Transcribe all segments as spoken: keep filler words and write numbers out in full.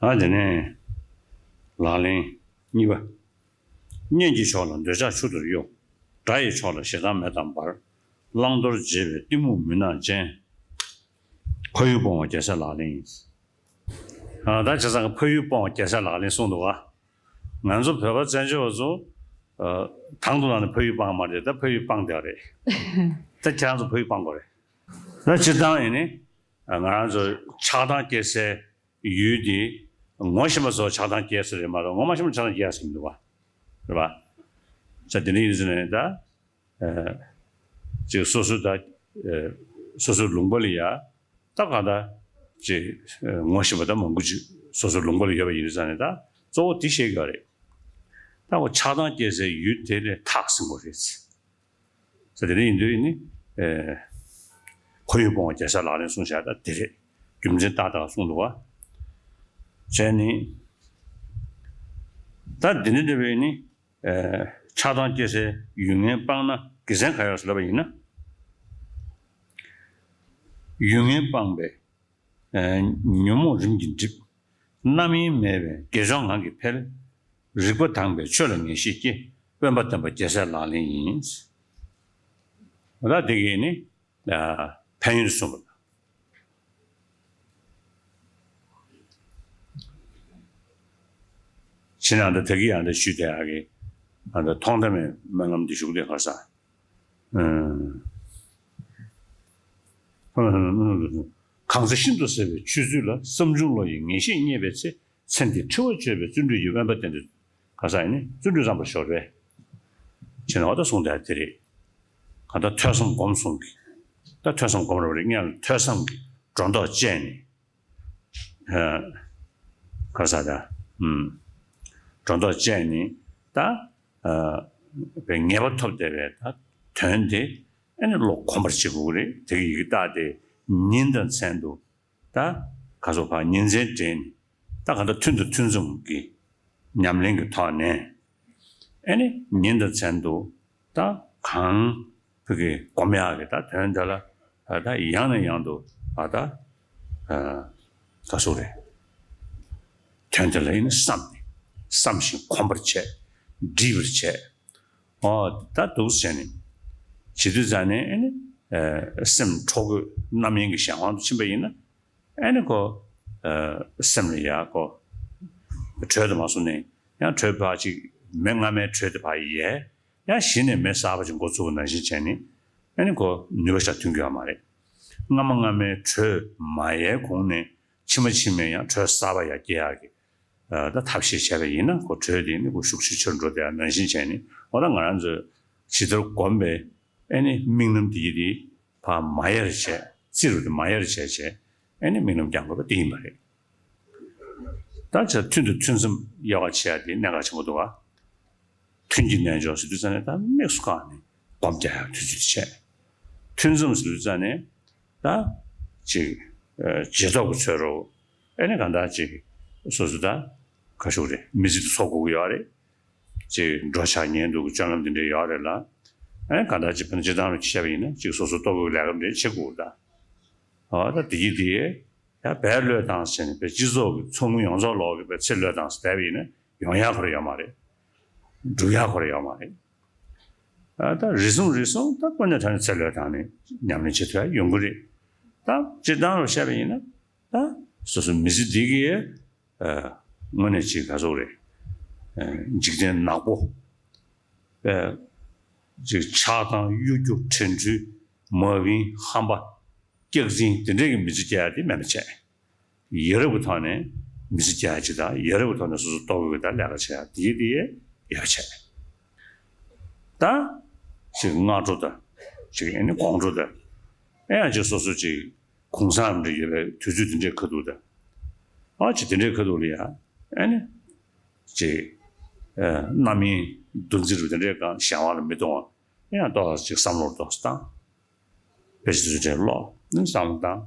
ཨ་དེ་ནས་ལག་ལེན་གཉིས་པ། གཉེན་གྱི་ཕྱོགས་ལ་འདོད་ཆགས་ཆུ་ལྟར་གཡོ། དགྲ་ཡི་ཕྱོགས་ལ་ཞེ་སྡང་མེ་དང་འབར། བླང་དོར་བརྗེད་པའི་གཏི་མུག་མུན་ནག་ཅན། ཕ་ཡུལ་སྤོང་བ་རྒྱལ་སྲས་ལག་ལེན་ཡིན། ཨ་ད་བྱས་ཙང་ཕ་ཡུལ་སྤོང་བ་རྒྱལ་སྲས་ལག་ལེན་གསུངས་འདུག་ག། ང་ཚོ་བོད་པ་བཙན་བྱོལ་བ་ཚོ་ཨ་དང་དུ་ལ་ནི་ཕ་ཡུལ་སྤང་མ་རེད། ད་ཕ་ཡུལ་སྤང་བསྡད་རེད། ད་ཁྱེད་རང་ཚོ་ཕ་ཡུལ་སྤང་དགོས་རེད། ད་སྤྱིར་བཏང་ཡིན་ནི་ང་རང་ཚོ་ཆགས་སྡང་སྐྱེ་སའི་ཡུལ་དེ་ངོ་ཤེས་པ་ཚོ་ཆགས་སྡང་སྐྱེ་ས་རེད་མ་གཏོགས་ངོ་མ་ཤེས་པ་ཆགས་སྡང་སྐྱེ་ཡ་ཟིན་མི་འདུག་བ། རེད་བ། ད་དེ་འདྲ་ཡིན་ཟེར་ནས་ད། ཨ་ཅིག་སོ་སོ་ད། ཨ་སོ་སོའི་ལུང་པ་ལ་ཡ། ད་ག་ད། ཅིག་ཨ་ངོ་ཤེས་པ་ད་མང་པོ་ཅིག་སོ་སོའི་ལུང་པ་ལ་ཡོད་པ་ཡིན་ཙང་ནས་ད་གཙོ་བོ་དེ་ཤེས་དགོས་རེད། ད་ཁོ་ཆགས་སྡང་སྐྱེ་སའི་ཡུལ་དེ་ལས་ཐག་ཟིན་དགོས་རེད། ཟེར་དེ་འདྲ་ཡིན་དུས་ནི། ཨེ། ཁོར་ཡུག་སྤོང་བ་རྒྱལ་སྲས་ལག་ལེན་གསུངས་བཞག་ད་དེ་རེད། རྒྱུ་མཚན་ཏག་ཏག་གསུངས་འདུག་བ། བྱས་ནི། ད་འདི་འདྲ་འདྲ་བའི་ནི། ཨེ། ཆགས་སྡང་སྐྱེ་སའི་ཡུལ་ངན་སྤངས་ན་དགེ་མཚན་ག་ཡོད་ཟེར་ལབ་པ་ཡིན་ན། ཡུལ་ངན་སྤངས་པས། ཨེ། ཉོན་མོངས་རིམ་གྱིས་འགྲིབ། རྣམ་གཡེང་མེད་པས་དགེ་སྦྱོར་ངང་གིས་འཕེལ། རིག་པ་དྭངས་པས་ཆོས་ལ་ངེས་ཤེས་སྐྱེ། དབེན་པ་བསྟེན་པ་རྒྱལ་སྲས་ལག་ལེན་ཡིན། ད་དེ་གས་ནི་ཨ་ཕན་ཡོན་གསུངས་པ། ཕྱི་ནང་དུ་ད་གི་ཡང་དུ་ཞུས་ཏེ་ཨ་གི་ཨ་ད་མཐོང་ལྡན་མའི་སྨོན་ལམ་འདི་ཞུགས་ཏེ་ག་ས། གང་ཚེ་ཤིན་ཏུ་གསལ་བའི་ཆོས་ཚུལ་ལ་བསམ་བྱུང་བློ་ཡི་ངེས་ཤེས་རྙེད་པའི་ཚེ། ཚེ་འདིའི་འཁྲི་བ་གཅོད་པའི་བརྩོན་འགྲུས་ཀྱིས་དབེན་པ་བསྟེན་ཏེ། ག་ས་ཡིན་ནི་བརྩོན་འགྲུས་བརྩམ་པར་ཤོག་རེད། ཕྱི་ནང་བ་ད་གསུངས་ཏེ་དེ་རེད། གང་ལྟར་ཐོས་བསམ་སྒོམ་གསུམ་གྱིས། ད་ཐོས་བསམ་སྒོམ་རབ་རེད་སྔོན་ལ་ཐོས་བསམ་གྱི་སྒྲོ་འདོགས་བཅད་ནས། ཨ་ག་ས་ད། ཨུམ། སྒྲོ་འདོགས་བཅད་ནས་ད། ཨ་པའི་ངེས་པ་ཐོབ་བསྡད་པའི་ད་དོན་དེ་ཨ་ནི་བློ་གོམས་པར་བྱེད་དགོས་ཀྱི་རེད། དེ་གི་ཡི་གེ་བཏགས་ཏེ་ཉིན་དང་མཚན་དུ་ད་ག་སོ་ཕ་ཉིན་མཚན་སྦྲེལ་ནས་ད་ག་ད་ཐུན་དང་ཐུན་མཚམས་ཀྱི་ཉམས་ལེན་གྱི་ཐོག་ནས་ཨ་ནི་ཉིན་དང་མཚན་དུ་ད་གང་ཕ་གི་སྒོམ་ཡག་གི་ད་དོན་དེ་ལ་ད་ཡང་ནས་ཡང་དུ་ཨ་ད་ཨ་ག་སོ་རེད། དོན་དེ་ལ་ཨ་ནི་བསམ་ནས་བསམ་ཞིང་གོམས་པར་བྱས། འདྲིས་པར་བྱས། ཨོ་ད་འདུག་ཟེར་ནས། བྱེད་དུས་ཙ་ནས་ཨ་ནི་ཨ་སེམས་འཕྲོ་དགོས་རྣམ་གཡེང་གི་གཞན་དབང་དུ་ཕྱིན་པ་ཡིན་ན། ཨ་ནི་ཁོ་ཨ་སེམས་ལ་ཡ་ཁོ་དྲོད་དུ་མ་སོང་ནས་ཡང་དྲོད་ཕར་ཅིག་མེ་སྔ་མའི་དྲོད་དུ་ཕར་ཡལ། ཡང་གཞི་ནས་མེ་གསར་པ་ཅིག་འགོ་ཚུགས་པ་ནང་བཞིན་བྱས་ནས་ཨ་ནི་ཁོ་ནུས་པ་ཞིག་ཐོན་གྱི་ཡོད་མ་རེད། སྔ་མ་སྔ་མའི་དྲོད་མ་ཡལ་གོང་ནས་ཕྱི་མ་ཕྱི་མའི་ཡང་དྲོད་གསར་པ་ཡར་སྐྱེ་ཡག་གི་ཨ་ད་ཐབས་ཤེས་བྱས་པ་ཡིན་ན་ཁོ་དྲོད་དེ་ནི་ཁོ་ཤུགས་ཆེ་ཆེར་འགྲོ་བསྡད་ཡ་ནང་བཞིན་བྱས་ནས། འོ་ད་ང་རང་ཚོས་ཇི་ལྟར་བསྒོམས་པའི་ཨ་ནི་དམིགས་རྣམ་དེ་ཡི་དེ་ཕར་མ་ཡལ་བྱས། རྩིས་རུ་དེ་མ་ཡལ་བྱས་བྱས་ཨ་ནི་དམིགས་རྣམ་བསྐྱང་དགོས་པ་དེ་ཡིན་པ་རེད། ད་ཆ་ཐུན་དུ་ཐུན་མཚམས་དབྱེ་བ་ཕྱེ་ཡ་དེ་གནད་འགག་ཆེན་པོ་འདུག་ག། ཐུན་གྱི་རྣལ་འབྱོར་ཟེར་དུས་ཙ་ནས་ད་དམིགས་སུ་བཀར་ནས་སྒོམ་རྒྱག་ཡག་དུས་ཚོད་བྱས། ཐུན་མཚམས་ཟེར་དུས་ཙ་ནས་ད་ཅིག་ཨ་རྗེས་ཐོབ་ཀྱི་ཚོད་རོ། ཨ་ནི་གང་ལྟར་ཅིག་སོ་སོ་ད་ཁ་ཤུག་རེད། མི་ཚེ་འདི་འཚོ་དགོས་ཀྱི་ཡོད་རེད། ཅིག་འགྲོ་འཆག་ཉལ་འདུག་གི་སྤྱོད་ལམ་འདི་འདྲ་ཡོད་རེད་ལ། ཨ་ནི་གང་ལྟར་ཅིག་ཕན་ཚུན་སྤྱིར་བཏང་རུ་བཤད་པ་ཡིན་ན་ཅིག་སོ་སོ་ལྟོ་གོས་ལས་ཀ་འདྲ་བྱེད་དགོས་ད། ཨ་ད་དེ་གི་དེ་ཡ་བལ་བློས་བཏང་ཟེར་ནས་བལ་སྤྱི་ཚོགས་ཀྱི་ཚོགས་མི་ཡོངས་རྫོགས་ལོག་གི་བལ་ཚེ་བློས་བཏང་ཟེར་བསྡད་པ་ཡིན་ན་ཡོང་ཡག་ཁོ་ར་ཡོད་མ་རེད། འགྲུབ་ཡག་ཁོ་ར་ཡོད་མ་རེད། ཨ་ད་རེ་ཟུང་རེ་ཟུང་ད་དངོས་གནས་དྲང་གནས་ཚེ་བློས་བཏང་ནས་ཉམས་ལེན་བྱེད་ཐུབ་ཡག་ཡོང་གི་རེད། ད་སྤྱིར་བཏང་རུ་བཤད་པ་ཡིན་ན་ད་སོ་སོ་མི་ཚེ་འདི་གི་ཨ་དངོས་གནས་ཅིག་ག་ཚོད་རེད། ཨ་འཇིག་རྟེན་ནག་པོ། ཨ་ཅིག་ཆགས་སྡང་གཡོ་སྒྱུ་འཁྲུལ་འཁྲུལ་མ་བིན་ཧམ་པ། སྐྱག་རྫུན་དེ་འདྲས་ཀྱི་མི་ཚེ་སྐྱེལ་ཡག་དེ་མེད་པ་བྱས། ཡ་རབས་ཀྱི་ཐོག་ནས་མི་ཚེ་སྐྱེལ་ཡག་ཅིག་དང་ཡ་རབས་ཀྱི་ཐོག་ནས་སོ་སོ་ལྟོ་གོས་ཀྱི་དང་ལས་ཀ་བྱེད་ཡག་དེ་དེ་ཡོད་པ་བྱས། ད་ཅིག་སྔ་དྲོ་དང་ཅིག་ཨ་ནི་དགོང་དྲོ་དང་ཨེ་ཡང་ཅིག་སོ་སོ་ཅིག་གུང་སེང་འདྲ་ཡོད་པའི་དུས་ཚོད་དེ་འདྲའི་ཁ་ཐུག་དང་། ཨ་ཅིག་དེ་འདྲའི་ཁ་ཐུག་ལ་ཡ་ཨ་ནི་ཅིག་ཨ་རྣམ་གཡེང་འདུ་འཛི་རུ་དེ་འདྲའི་གང་གཞན་དབང་ལ་མི་གཏོང་བ་ཨེ་ཡང་ཏོག་ཙམ་ཅིག་བསམ་བློ་ཏོག་ཙམ་བཏང་། དཔེ་ཆ་ཚུར་དྲན་ཀློག་ནི་བསམ་བློ་བཏང་།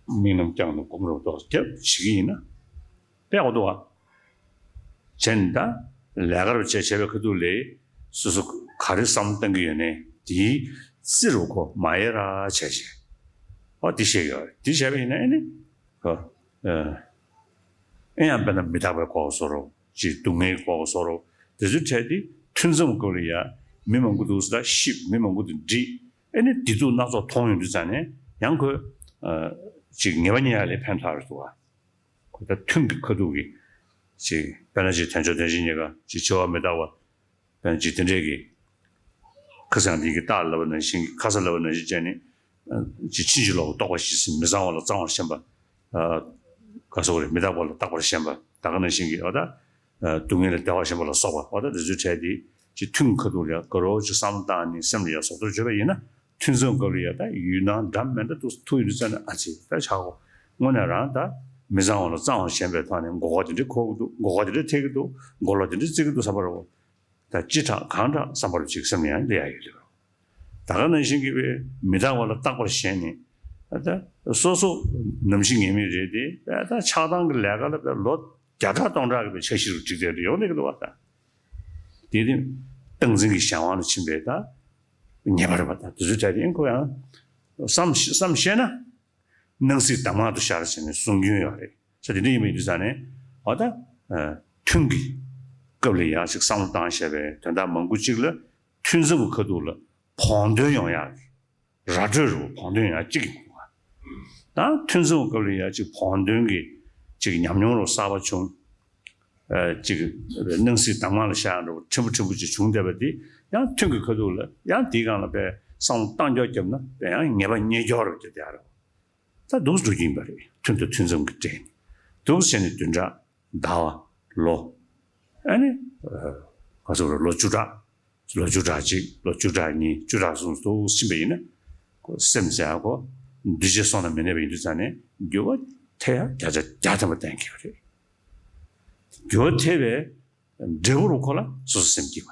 དམིགས་རྣམ་བསྐྱངས་ནས་སྒོམ་རུ་ཏོག་ཙམ་བརྒྱབ་བྱེད་ཀྱི་ཡིན་ན་དཔེ་གོ་འདུག་བ། བྱས་ནས་ད་ལས་ཀ་རུ་བྱས་བྱས་པའི་ཁ་ཐུག་ལས་སོ་སོ་ག་རེ་བསམ་བློ་གཏང་གི་ཡོད་ནའི་དེའི་རྩིས་རུ་ཁོ་མ་ཡལ་ར་བྱས་བྱས། ཨོ་དེ་བཤད་ཡོད་རེད། དེ་བྱས་པ་ཡིན་ན་ཨེ་ནི་ཁོ་ཨ་ ཨེ་ཡང་དཔེར་ན་མི་རྟག་པའི་སྐོར་བཟོ་འདྲ་ཅིག་སྡུག་བསྔལ་སྐོར་བཟོ་འདྲ་དེ་ཚོའི་གྲས་དེ་ཐུན་མཚམས་སྐབས་ལ་ཡ་མི་མང་པོ་འདུག་ཟེར་ད་གཤིབ། མི་མང་པོ་དང་འགྲིག། ཨེ་ནི་བདེ་སྡུག་སྣ་ཚོགས་མཐོང་ཡོང་དུས་ཙང་ནས་ཡང་ཁོས་ཅིག་ངེས་པ་རྙེད་ཡ་ལ་ཕན་ཐོགས་རེད་འདུག་བ། ཁོ་ད་ཐུན་གྱི་ཁ་ཐུག་གི་ཅིག་དཔེར་ན་ཅིག་དལ་འབྱོར་དོན་ཆེན་རྙེད་དཀའ་ཅིག་འཆི་བ་མི་རྟག་པ། དཔེར་ན་ཅིག་དེ་འདྲས་ཀྱི་ཁ་སང་དེ་གི་རྟགས་ལབ་པ་ནང་བཞིན་གྱི་ཁ་ས་ལབ་པ་ནང་བཞིན་བྱས་ནས་ཅིག་ཕྱིན་ཅི་ལོག་གི་རྟོག་པ་ཞི་ཟིན། མི་གཙང་བ་ལ་གཙང་བར་ཞེན་པ། ག་སོགས་རེད། མི་རྟག་པ་ལ་རྟག་པར་ཞེན་པ། ད་ག་ནང་བཞིན་གྱི་འོ་ད་སྡུག་བསྔལ་ལ་བདེ་བར་ཞེན་པ་ལ་སོགས་པ། འོ་ད་དེ་ཚོའི་གྲས་དེ་ཅིག་ཐུན་གྱི་ཁ་ཐུག་ལ་ཡ་དགའ་རབ་ཅིག་བསམ་བློ་བཏང་ནས་སེམས་ལ་ཡ་བཟོ་བསྡུར་བྱས་པ་ཡིན་ན། ཐུན་མཚམས་སྐབས་ལ་ཡ་ད་ཡུལ་སྣང་འདྲ་མི་འདྲ་འདུག་ཐུག་ཡོང་དུས་ཙང་ནས་ཨ་ཙི་ད་ཆག་གོ། དངོས་གནས་རང་ད་མི་གཙང་བ་ལ་གཙང་བར་ཞེན་པའི་ཐོག་ནས་མགོ་སྐོར་དེ་འདྲ་འཁོར་གྱི་འདུག་མགོ་སྐོར་དེ་འདྲ་ཐེབས་ཀྱི་འདུག་མགོ་ལོག་དེ་འདྲ་བརྩེགས་ཀྱི་འདུག་བསམ་པ་རེད་བ། ད་ཅི་དྲག་གང་དྲག་བསམ་པ་རུ་ཅིག་སེམས་ལ་ཡང་སླེབས་ཡ་ཡོད་དེ། ད་ག་ནང་བཞིན་གྱི་བའི་མི་རྟག་པ་ལ་རྟག་པར་ཞེན་ནས་ད་སོ་སོ་ནམ་ཞིག་ངེས་མེད་རེད་དེ། ད་ཆགས་སྡང་གི་ལས་ཀ་ལ་བའི་ལོ་བརྒྱ་ཕྲག་སྟོང་ཕྲག་གི་བའི་འཆར་གཞི་རུ་བསྒྲིགས་བསྡད་དེ་ཡོང་བསྡད་ཀྱི་འདུག་བ། ད་དེ་དེ་སྟངས་འཛིན་གྱི་གཞན་དབང་ལ་ཕྱིན་པའི་ད་ཉེས་པ་རེད་བ། ད་དེ་ཚོའི་གྲས་དེ་ཨེ་ཁོ་ཡང་བསམ་བསམ་ཤེས་ན། སྣང་སྲིད་གདམས་ངག་ཏུ་ཤར་ཟེར་ནས་གསུང་རྒྱུན་ཡོད་རེད། ས་དེ་འདྲ་ཡིན་པའི་དུས་ཙང་ནས་འོ་ད་ཐུན་གྱི་སྐབས་ལ་ཡང་ཞིག་བསམ་བློ་བཏང་བྱས་པའི་དོན་དག་མང་པོ་གཅིག་ལ་ཐུན་མཚམས་ཀྱི་ཁ་ཐུག་ལ་བོགས་འདོན་ཡོང་ཡག་གི་ར་སྤྲོད་རུ་བོགས་འདོན་ཡང་གཅིག་ཡིན་དགོས་པ། ད་ཐུན་མཚམས་སྐབས་ལ་ཡང་གཅིག་བོགས་འདོན་གྱི་གཅིག་ཉམས་མྱོང་རུ་གསར་པ་བྱུང་། ཨ་གཅིག་སྣང་སྲིད་གདམས་ངག་ལ་ཤར་འགྲོ་བ་ཕྲན་བུ་ཕྲན་བུ་ཅིག་བྱུང་བསྡད་པ་དེ་ཡང་ཐུན་གྱི་ཁ་ཐུག་ལ་ཡང་དེའི་སྒང་ལ་དཔེ་བསམ་བློ་བཏང་རྒྱུ་བརྒྱབ་ན་དཔེ་ཡང་ངེས་པ་རྙེད་རྒྱུ་རུ་གྱུར་བསྡད་ཡ་རེད། ད་འདུག་སེ་འགྲོ་གི་ཡིན་པ་རེད། ཐུན་དང་ཐུན་མཚམས་ཀྱི་འབྲེལ་ནས་འདུག་སེ་བྱས་ནས་བདུན་ཕྲག་ཟླ་བ་ལོ། ཨ་ནི། ཨ་ག་ཚོད་རེད། ལོ་བཅུ་ཕྲག་ལོ་བཅུ་ཕྲག་གཅིག་ལོ་བཅུ་ཕྲག་གཉིས། བཅུ་ཕྲག་གསུམ་དུ་ཕྱིན་པ་ཡིན་ན། ཁོ་སེམས་ཟེར་ཡ་ཁོ་འདུས་བྱས་བསོད་ནམས་མི་གནས་པ་ཡིན་དུས་ཙང་ནས་འགྱུར་བ་ཐེབས་ཡ་བརྒྱ་ཆ་བརྒྱ་ཐམ་པ་གཏན་འཁེལ་བ་རེད། འགྱུར་བ་ཐེབས་པའི་འབྲས་བུ་རུ་ཁོ་ལ་སོ་སོ་སེམས་སྐྱིད་པ།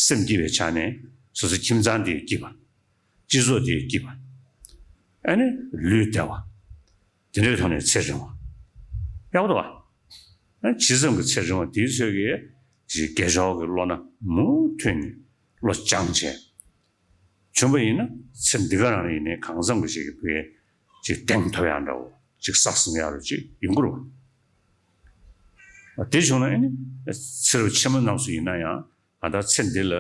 སེམས་སྐྱིད་པའི་ཆ་ནས་སོ་སོའི་ཁྱིམ་ཚང་དེ་སྐྱིད་པ། སྤྱི་ཚོགས་དེ་སྐྱིད་པ། ཨ་ནི་ལུས་བདེ་བ། དེ་འདྲའི་ཐོག་ནས་ཚེ་རིང་བ། ཡག་པོ་འདུག་བ། ཇི་ཙམ་གྱི་ཚེ་རིང་བ་དེའི་ཚོད་ཀྱིས་ཅིག་དགེ་སྦྱོར་གྱི་བློ་སྣ་མུ་མཐུད་ནས་བློ་སྦྱངས་བྱས་བྱུང་བ་ཡིན་ན། ཚེ་འདི་ག་རང་ལ་ཡིན་ནའི་གང་འཚམ་གྱི་ཅིག་གི་བུའི་ཅིག་གདེང་ཐོབ་ཡག་འདྲ་བོ་ཅིག་བསགས་ཟིན་ཡག་རུ་ཅིག་ཡོང་གི་རེད་བ། དེ་བྱུང་ན་ཨ་ནི་ཚེ་རབས་ཕྱི་མ་རྣམས་སུ་ཡིན་ན་ཡང་། ད་ལྟ་ཚེ་འདི་ལ་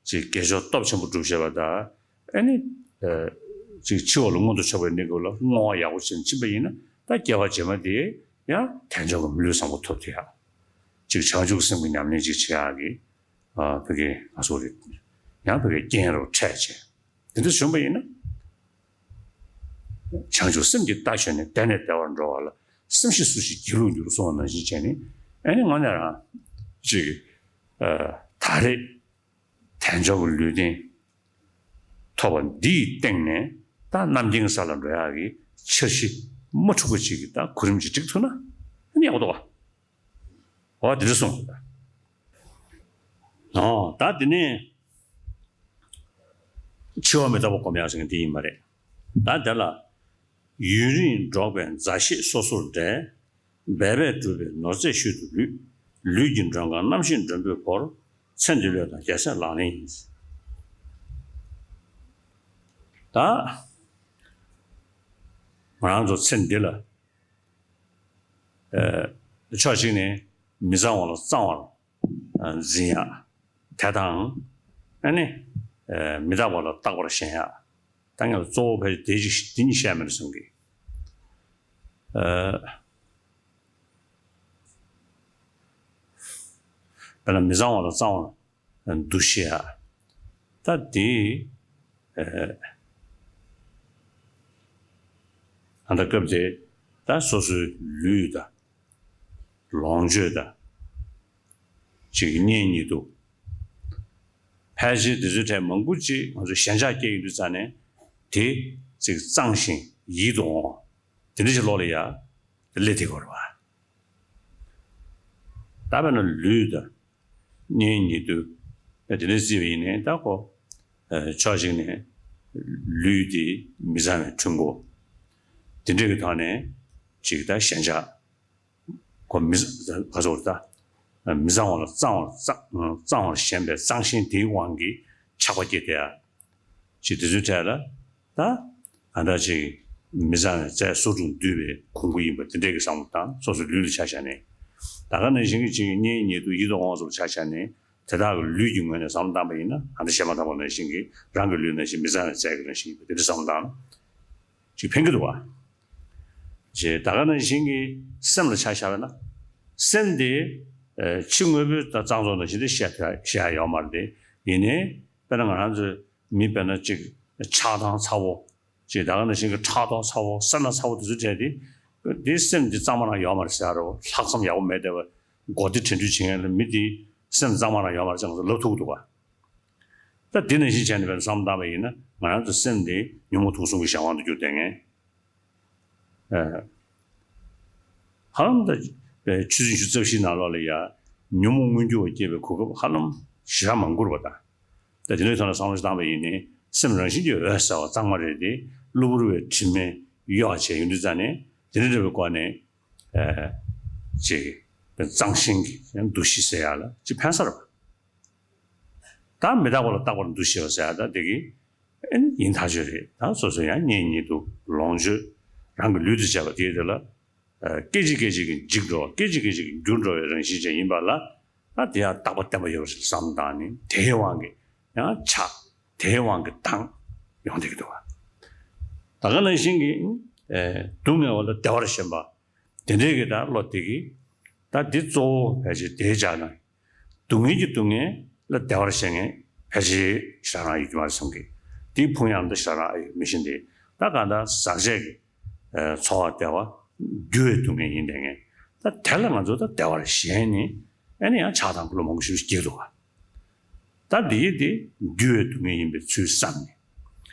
ཅིག་དགེ་སྦྱོར་སྟོབས་ཆེན་པོ་སྒྲུབ་བྱས་པ་དང་། ཨ་ནི། ཨ་ཅིག་འཆི་བ་ལ་མངོན་དུ་ཕྱོགས་པའི་གནས་སྐབས་ལ་བསྔོ་བ་ཡག་པོ་བྱས་ནས་ཕྱིན་པ་ཡིན་ན། ད་སྐྱེ་བ་རྗེས་མ་དེ་ཡང་དལ་འབྱོར་གྱི་མི་ལུས་བཟང་པོ་ཐོབ་ཐུབ་ཡག་ཅིག་བྱང་ཆུབ་སེམས་ཀྱི་ཉམས་ལེན་ཅིག་བྱེད་ཡག་གི། ཨ་ཕ་གི་ང་ཚོ་རེད། ཡང་ཕ་གི་རྐྱེན་རུ་འཕྲད་བྱས། དེ་འདྲ་བྱུང་བ་ཡིན་ན། བྱང་ཆུབ་སེམས་ཀྱི་རྟ་ཞོན་ནས། བདེ་ནས་བདེ་བར་འགྲོ་བ་ལ། སེམས་ཤེས་སུ་ཞིག་སྒྱིད་ལུག་འགྱུར་གསུངས་པ་ནང་བཞིན་བྱས་ནས། ཨ་ནི་དངོས་གནས་རང་ཅིག་ཨ་ད་རེས་དལ་འབྱོར་གྱི་ལུས་རྟེན་ཐོབ་པ་འདིའི་སྟེང་ནས་ད་རྣམ་མཁྱེན་ས་ལ་འགྲོ་ཡག་གི་འཆར་གཞི་མ་འཁྲུག་པ་ཅིག་གི་ད་གོ་རིམ་ཅིག་སྒྲིག་ཐུབ་ན་ཨ་ནི་ཡག་པོ་འདུག་བ། འོ་དེ་འདྲ་གསུངས། ཨོ་ད་དེ་ནས་འཆི་བ་མི་རྟག་པ་སྒོམ་ཡག་ཟེར་མཁན་དེ་ཡིན་པ་རེད། ད་དེ་ལ་ཡུན་རིང་འགྲོགས་པའི་མཛའ་བཤེས་སོ་སོར་འབྲལ། འབད་པས་བསྒྲུབས་པའི་ནོར་རྫས་ཤུལ་དུ་ལུས། ལུས་ཀྱི་མགྲོན་ཁང་རྣམ་ཤེས་མགྲོན་པོས་བོར། ཚེ་འདི་བློས་བཏང་རྒྱལ་སྲས་ལག་ལེན་ཡིན། ད་ང་རང་ཚོ་ཚེ་འདི་ལ་ཨ་ཕྱོགས་གཅིག་ནས་མི་གཙང་བ་ལ་གཙང་བར་འཛིན་ཡག་དེ་དང་། ཨ་ནི་མི་རྟག་པ་ལ་རྟག་པར་ཞེན་ཡག་ད་ངས་གཙོ་བོ་ཕལ་ཆེར་དེ་ཅིག་འདི་གཉིས་བཤད་མེད་བསམ་གི། ཨ་དཔེར་ན་མི་གཙང་བ་ལ་གཙང་བར་འདུ་ཤེས་ཡག་ད་དེ་ཨ་ད་ལྟ་སྐབས་དེ་ད་སོ་སོའི་ལུས་དང་། ལོངས་སྤྱོད་དང་། ཅིག་གཉེན་ཉེ་དུ། ཕལ་ཆེར་དེ་ཚོའི་གྲས་མང་པོ་ཅིག་ང་ཚོ་ཞེན་ཆགས་སྐྱེ་ཡོང་དུས་ཙ་ནས་དེ་ཅིག་གཙང་ཞིང་ཡིད་དུ་འོང་བ་དེ་འདྲ་ཞིག་བློ་ལ་ཡ་སླེབས་བསྡད་ཀྱི་ཡོད་རེད་བ། ད་དཔེར་ན་ལུས་དང་། གཉེན་ཉེ་དུ། དེ་འདྲ་བརྩིས་པ་ཡིན་ནའི་ད་ཁོ། ཕྱོགས་གཅིག་ནས་ལུས་དེ་མི་གཙང་བའི་འཁྲུལ་འཁོར། དེ་འདྲ་གི་ཐོག་ནས་ཅིག་ད་ཞེན་ཆགས། ཁོ་མི་ག་ཚོད་ད། མི་གཙང་བ་ལ་གཙང་བར་གཙང་གཙང་བར་ཞེན་པའི་གཙང་ཞེན་དེའི་དབང་གིས་ཆགས་པ་སྐྱེས་ཏེ། ཅིག་དེ་ཚོའི་གྲས་ལ་ད་ག་འདྲ་ཅིག་མི་གཙང་བའི་རྫས་སོ་དྲུག་འདུས་པའི་གོང་བུ་ཡིན་པ་དེ་འདྲས་ཀྱི་བསམ་བློ་དང་། སོ་སོའི་ལུས་ལ་ཆ་བཞག་ནས་ ད་ག་ནང་བཞིན་གྱི་གཅིག་གཉེན་ཉེ་དུ་ཡིད་དུ་འོང་བ་སོགས་ཆ་བཞག་ནས་དེ་དག་གི་ལུས་ཀྱི་ངོས་ནས་བསམ་བློ་བཏང་པ་ཡིན་ན། ད་ལྟ་བཤད་མ་ཐག་པ་ནང་བཞིན་གྱི་རང་གི་ལུས་ནང་བཞིན་མི་གཙང་བའི་རྫས་ཀྱི་རང་བཞིན་ཡིན་པ་དེ་འདྲ་བསམ་བློ་བཏང་ན་ཅིག་ཕན་གྱི་འདུག་བ། ཅེས་ད་ག་ནང་བཞིན་གྱི་སེམས་ལ་ཆ་བཞག་པ་ན། སེམས་དེ་ཕྱི་དངོས་པོའི་གཙང་བཙོག་ནང་བཞིན་དེ་བཤད་བཤད་ཡ་ཡོད་མ་རེད་དེ། ཡིན་ནའི་དཔེར་ན་ང་རང་ཚོའི་མི་དཔེར་ན་ཅིག་ཆགས་སྡང་ཚ་བོ། ཅེས་ད་ག་ནང་བཞིན་གྱི་ཕྲག་དོག་ཚ་བོ། སེར་སྣ་ཚ་བོ་དེ་ཚོའི་གྲས་དེ། དེ་སེམས་དེ་གཙང་མ་རང་ཡོད་མ་རེད་ཟེར་ཡ་རེད། ལྷག་བསམ་ཡག་པོ་མེད་བསྡད་པ། མགོ་བདེ་དྲན་འཕྲུལ་བྱེད་མཁན་ལ་མི་དེ་སེམས་གཙང་མ་རང་ཡོད་མ་རེད་ཅེས་ང་ཚོ་ལབ་ཐུབ་ཀྱི་འདུག་ག། ད་དེ་ནང་བཞིན་བྱས་ནས་བསམ་བློ་བཏང་པ་ཡིན་ན། ང་རང་ཚོ་སེམས་དེ་ཉོན་མོངས་དུག་གསུམ་གྱི་གཞན་དབང་དུ་གྱུར་བསྡད་མཁན། ཧ་ལམ་ད་ཆུ་ཚོད་ཉི་ཤུ་རྩ་བཞིའི་ནང་ལོགས་ལ་ཡ་ཉོན་མོངས་མངོན་གྱུར་བ་སྐྱེས་པའི་གོ་སྐབས་ཧ་ལམ་ཞེ་དྲག་མ་འགོར་བ་དང་། ད་དེ་འདྲའི་ཐོག་ནས་བསམ་བློ་ཞིག་བཏང་པ་ཡིན་ནའི། སེམས་རང་བཞིན་གྱིས་འོད་གསལ་བ་གཙང་མ་རེད་དེ། གློ་བུར་བའི་དྲི་མས་གཡོ་བ་བྱས་ཡོང་དུས་ཙ་ནས། དེ་འདྲ་འདྲ་བའི་སྒོ་ནས་ཅིག་གཙང་ཞིང་གི་འདུ་ཤེས་ཟེར་ཡ་ལ་ཅིག་ཕན་ས་རེད་པ། ད་མི་རྟག་པ་ལ་རྟག་པར་འདུ་ཤེས་པ་ཟེར་ཡ་ད་དེ་གི་ཨེ་ནི་ཡིན་ཐག་ཆོད་རེད། ད་སོ་སོ་ཡང་གཉེན་ཉེ་དུ་ལོངས་སྤྱོད་རང་གི་ལུས་དང་བཅས་པ་དེའི་དེ་ལ་སྐད་ཅིག་སྐད་ཅིག་གིས་འཇིག་འགྲོ་བ། སྐད་ཅིག་སྐད་ཅིག་གིས་འགྱུར་འགྲོ་བའི་རང་བཞིན་ཅན་ཡིན་པ་ལ། ད་དེ་ཡང་རྟག་པ་བརྟན་པ་ཡོད་པ་ཞིག་བསམ་བཏང་ནས་དེའི་དབང་གིས་ཡང་ཆགས། དེའི་དབང་གིས་སྡང་ཡོང་བསྡད་ཀྱི་འདུག་བ། ད་ག་ནང་བཞིན་གྱི་སྡུག་བསྔལ་བ་ལ་བདེ་བར་ཞེན་པ། དེ་འདྲའི་གི་ད་བློ་དེ་གིས་ད་འདི་གཙོ་བོ་ཕལ་ཆེར་དེའི་ཆ་ན། སྡུག་བསྔལ་གྱི་སྡུག་བསྔལ་ལ་བདེ་བར་ཞེན་མཁན་ཕལ་ཆེར་ཞེ་དྲག་རང་ཡོད་ཀྱི་མ་རེད་བསམ་གི། དེའི་ཕུང་ཡང་ད་ཞེ་དྲག་ཡོད་མི་ཤེས་ཏེ། ད་གང་ལྟར་ཟག་བཅས་ཀྱི་ཚོར་བ་བདེ་བ་འགྱུར་བའི་སྡུག་བསྔལ་ཡིན་བསྡད་མཁན། ད་དེ་ལ་ང་ཚོ་ད་བདེ་བར་ཞེན་ནས་ཨེ་ནི་ཡང་ཆགས་སྡང་ཕོ་ལོ་མང་པོ་ཞིག་སྐྱེས་འདུག་ག། ད་འདི་ཡིན་ཏེ་འགྱུར་བའི་སྡུག་བསྔལ་ཡིན་པའི་ཚུལ་བསམ་ནས།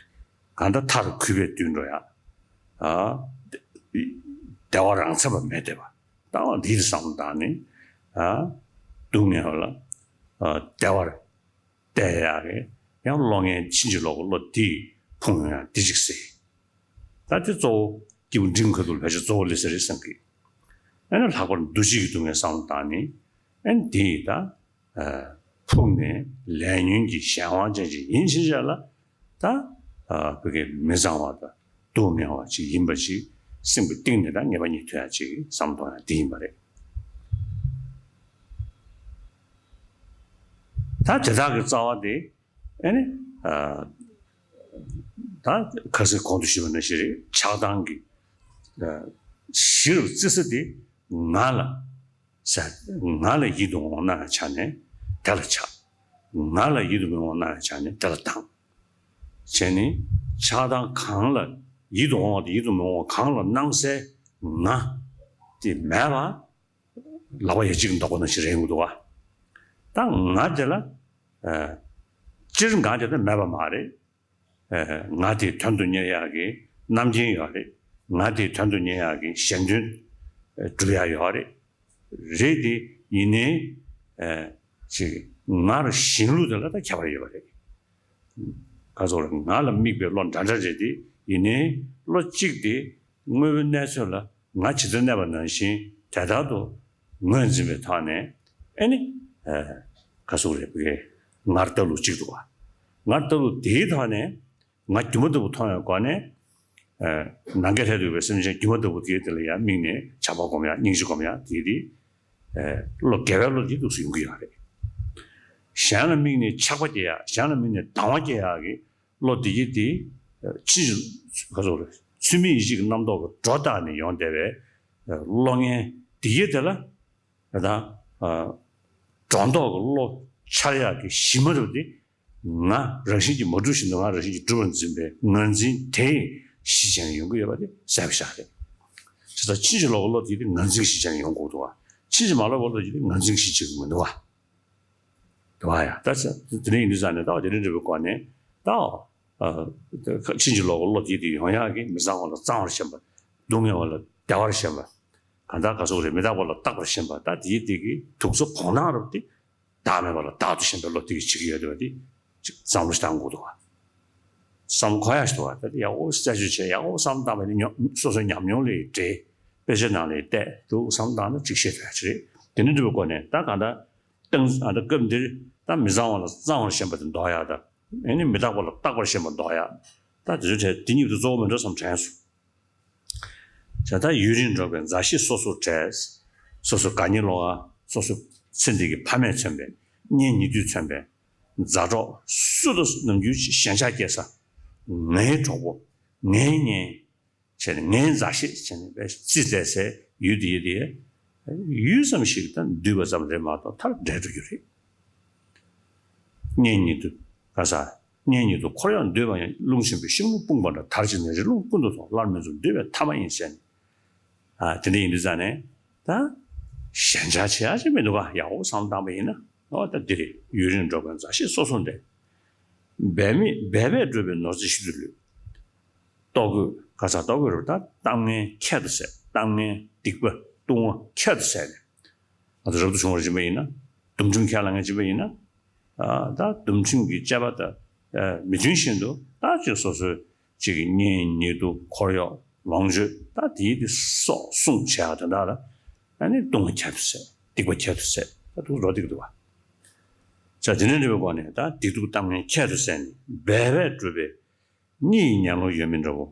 གང་ལྟར་མཐར་གུད་པས་བསྡུས་འགྲོ་ཡ། ཨ། བདེ་བ་རང་མཚན་པ་མེད་བསྡད་པ། ད་འདི་བསམ་བཏང་ནས། ཨ། སྡུག་བསྔལ་བ་ལ། ཨ། བདེ་བར་བལྟ་ཡག་གི་ཡང་བློ་ངན་ཕྱིན་ཅི་ལོག་གི་བློ་འདི་ཕུང་ཡང་འདི་གཅིག་སྲིད། ད་དེ་གཙོ་བོ་སྐྱེས་བུ་འབྲིང་ཁ་ཐུག་ལ་ཕལ་ཆེར་གཙོ་བོ་སླེབས་ས་རེད་བསམ་གི། ཨ་ནི་ལྷག་པར་འདུ་བྱེད་ཀྱི་སྡུག་བསྔལ་བསམ་བློ་བཏང་ནས། ཨ་ནི་དེ་ཡི་ད་ཕུགས་ནས་ལས་ཉོན་གྱི་གཞན་དབང་ཅན་ཅིག་ཡིན་ཕྱིན་ཆད་ལ། ད་བོད་ཀྱི་མི་གཙང་བ་དང་སྡུག་བསྔལ་བ་ཅིག་ཡིན་པ་ཅིག་སེམས་ཀྱི་གཏིང་ནས་ད་ངེས་པ་རྙེད་ཐུབ་ཡ་ཅིག་བསམ་བློ་གཏོང་ཡ་དེ་ཡིན་པ་རེད། ད་དེ་དག་གི་རྩ་བ་དེ། ཨ་ནི། ཨ། ད་ཁ་སང་གོང་དུ་ཞུས་པ་ནང་བཞིན་རེད། ཆགས་སྡང་གི། ཨ། གཞི་རུ་བརྩི་ས་དེ་ང་ལ་ཟེར། ང་ལ་ཡིད་དུ་འོང་སྣང་བའི་ཆ་ནས་དེ་ལ་ཆགས། ང་ལ་ཡིད་དུ་མི་འོང་སྣང་བའི་ཆ་ནས་དེ་ལ་སྡང་། བྱས་ནས་ཆགས་སྡང་གང་ལ་ཡིད་དུ་འོང་བ་དང་ཡིད་དུ་མི་འོང་བ་གང་ལ་སྣང་སའི་ང་དེ་མེད་པ། ལག་པ་ཡ་གཅིག་འདོགས་པ་ནང་བཞིན་རེད་འདུག་བ། ད་ང་དེ་ལ། ཨ། སྤྱིར་ང་དེ་ལ་མེད་པ་མ་རེད། ཨ། ང་དེའི་དོན་དུ་གཉེར་ཡག་གི་རྣམ་མཁྱེན་ཡོད་རེད། ང་དེའི་དོན་དུ་གཉེར་ཡག་གི་གཞན་དོན་སྒྲུབ་ཡག་ཡོད་རེད། རེད་དེ་ཡིན་ནའི། ཨ། ཅིག་ངར་གཞན་ལུགས་དེ་ལ་ད་ཁྱད་པར་ཡོད་པ་རེད། ག་ཚོད་ལ་ང་ལ་དམིགས་པའི་བློ་འདྲ་འདྲ་རེད་དེ། ཡིན་ནའི་བློ་གཅིག་དེ་དངོས་པོའི་གནས་ཚུལ་ལ་ང་ཇི་ལྟར་གནས་པ་ནང་བཞིན་དེ་ལྟར་དུ་ངོས་འཛིན་པའི་ཐོག་ནས། ཨེ་ནི། ཨ། ག་ཚོད་རེད་པས། ངར་ལྟ་ལུགས་གཅིག་འདུག་བ། ངར་ལྟ་ལུགས་དེའི་ཐོག་ནས་ང་སྒྱུ་མ་ལྟ་བུ་མཐོང་བའི་སྒོ་ནས། ཨ། ནམ་མཁའ་ལ་ཡོད་པའི་སེམས་ཅན་སྒྱུ་མ་ལྟ་བུ་དེའི་དེ་ལ་ཡང་དམིགས་ནས་ཆགས་པ་སྒོམ་ཡག་སྙིང་རྗེ་སྒོམ་ཡག་དེ་དེ། ཨ། བློ་དགེ་བའི་བློ་དེ་འདུག་སེ་ཡོང་གི་ཡོད་རེད། གཞན་ལ་དམིགས་ནས་ཆགས་པ་སྐྱེ་ཡག་གཞན་ལ་དམིགས་ནས་སྡང་བ་སྐྱེ་ཡག་གི་བློ་དེ་ཡི་དེ། ཨ། ཕྱིན་ཅི། ག་ཚོད་རེད། ཚུལ་མིན་ཡིད་བྱེད་ཀྱི་རྣམ་རྟོག་གི་སྒྲོ་བཏགས་ནས་ཡོང་བསྡད་པའི། ཨ། བློ་ངན་དེ་ཡི་དེ་ལ། ད། ཨ། སྒྲོ་འདོགས་ཀྱི་བློ་འཆར་ཡག་གི་གཞི་མ་རུ་དེ། ང་རང་བཞིན་གྱིས་མ་གྲུབ་བཞིན་དུ་ང་རང་བཞིན་གྱིས་གྲུབ་པར་འཛིན་པའི་ངར་འཛིན་དེ་གཞི་བྱས་ནས་ཡོང་གི་ཡོད་པ་དེ་གསལ་པོ་ཤར་རེད། བྱས་ཙང་ཕྱིན་ཅི་ལོག་གི་བློ་དེ་དེ་ངར་འཛིན་གྱིས་གཞི་བྱས་ནས་ཡོང་དགོས་འདུག་བ། ཕྱིན་ཅི་མ་ལོག་པའི་བློ་དེ་དེ་ངར་འཛིན་གྱིས་གཞི་བྱེད་ཀྱི་མི་འདུག་བ། འདུག་བ་ཡ། ད་ཆ་དེ་འདྲ་ཡིན་དུས་ཙང་ནས་ད་དེ་འདྲ་འདྲ་བའི་སྒོ་ནས་ད། ཨ། ཕྱིན་ཅི་ལོག་གི་བློ་དེ་དེ་ཡོང་ཡག་གི་མི་གཙང་བ་ལ་གཙང་བར་ཞེན་པ། སྡུག་བསྔལ་བ་ལ་བདེ་བར་ཞེན་པ། གང་ལྟར་ག་ཚོད་རེད། མི་རྟག་པ་ལ་རྟག་པར་ཞེན་པ། ད་དེའི་སྟེང་གི་དུག་མཚོ་གོང་ན་རུ་དེ། བདག་མེད་པ་ལ་བདག་ཏུ་ཞེན་པའི་བློ་དེ་གིས་བྱེད་ཀྱི་ཡོད་དེ་བ་དེ། ཅིག་བསམ་བློ་ཞིག་བཏང་དགོས་འདུག་བ། བསམ་གོ་ཡག་ཞིག་འདུག་བ། ད་དེ་ཡག་པོ་རྩད་གཅོད་བྱས་ཡག་པོ་བསམ་བཏང་བ་ནི་ཉོ་སོ་སོའི་ཉམས་མྱོང་ལས་བྲལ། དཔེ་ཆ་ནང་ལས་བལྟས་འདུག་བསམ་བཏང་ན་ཅིག་ཤེས་ཐུབ་ཡག་ཅིག་རེད། དེ་འདྲ་འདྲ་བའི་སྒོ་ནས་ད་གང་ལྟར། ཏང་ཨ་ད་སྐབས་འདིར་ད་མི་གཙང་བ་ལ་གཙང་བར་ཞེན་པ་དེ་འདོགས་ཡག་དང་། ཨེ་ནི་མི་རྟག་པ་ལ་རྟག་པར་ཞེན་པ་འདོགས་ཡག། ད་དེ་ཚོའི་གྲས་དེ་གཉིས་དེ་གཙོ་བོ་མིན་འགྲོ་བསམ་དྲན་སོང་། བྱས་ཙང་ཡུན་རིང་འགྲོགས་པའི་མཛའ་བཤེས་སོ་སོར་བྲལ། སོ་སོ་དགའ་ཉེ་ལོགས་ཀ་སོ་སོ་ཚེ་འདི་གི་ཕ་མས་མཚོན་པའི་གཉེན་ཉེ་དུས་མཚོན་པའི་མཛའ་གྲོགས་སུ་དང་ནམ་རྒྱུན་ཞེན་ཆགས་སྐྱེ་ས། ངའི་གྲོགས་པོ། ངའི་གཉེན། བྱས་ནས་ངའི་མཛའ་བཤེས་བྱས་ནས་བས་རྩིས་ལས་སའི་ཡུལ་དེ་ཡུལ་དེ་ཡུལ་ཙམ་ཞིག་དང་འདུས་པ་ཙམ་རེད་མ་གཏོགས་མཐར་འབྲལ་འགྲོ་རྒྱུ་རེད། གཉེན་ཉེ་དུ་ག་ས། གཉེན་ཉེ་དུ་འཁོར་གཡོག་འདུས་པ་ཡང་རླུང་ཆེན་པོས་ཤིང་ལུང་སྤུངས་པ་འདྲ། དར་ཅིག་ནི་རི་ཀླུང་ཀུན་ཏུ་མཐོང་། སླར་མི་འཛོམས་འདུས་པའི་ཐ་མ་ཡིན་ཟེར་ནས། ཨ་དེ་འདྲ་ཡིན་དུས་ཙང་ནས་ད་ཞེན་ཆགས་བྱེད་ཡག་ཅིག་མི་འདུག་ག་ཡག་པོ་བསམ་བློ་བཏང་པ་ཡིན་ན་ཨོ་ད་འདི་རེད། ཡུན་རིང་འགྲོགས་པའི་མཛའ་བཤེས་སོ་སོ་འདྲ། འབད་མེད་འབད་པས་བསྒྲུབས་པའི་ནོར་རྫས་ཤིན་ཏུ་ལུས། ལྟོ་གོས་ག་ས་ལྟོ་གོས་རུ་ད་གཏམ་ངན་ཁྱད་དུ་བསད། གཏམ་ངན་སྡིག་པ་ལྟུང་བ་ཁྱད་དུ་བསད་ནས། ང་ཚོ་རབ་ཏུ་བྱུང་བར་སྦྱིན་པ་ཡིན་ན། སྡོམ་ཁྲིམས་ཁས་བླངས་ངན་སྦྱིན་པ་ཡིན་ན། ཨ་ད་སྡོམ་ཁྲིམས་ཀྱི་བཅས་པ་དང་མི་མཐུན་བཞིན་དུ་ད་ཅིག་སོ་སོའི་ཅིག་གི་གཉེན་ཉེ་དུ་འཁོར་གཡོག་ལོངས་སྤྱོད་ད་དེའི་དེ་སོགས་སྲུང་བྱེད་ཡག་དེ་འདྲ་ལ་ཨ་ནི་ལྟུང་བ་ཁྱད་དུ་བསད། སྡིག་པ་ཁྱད་དུ་བསད། ད་འདུག་རོ་སྡིག་འདུག་བ། ས་དེ་ནས་འབྲེལ་བའི་སྒོ་ནས་ད་སྡིག་སྡུག་གཏམ་ངན་ཁྱད་དུ་བསད་ནས་འབད་པས་བསྒྲུབས་པའི་གཉིད་ཡི་ཉལ་ངོར་ཡོད་མིན་འདྲ་བོ།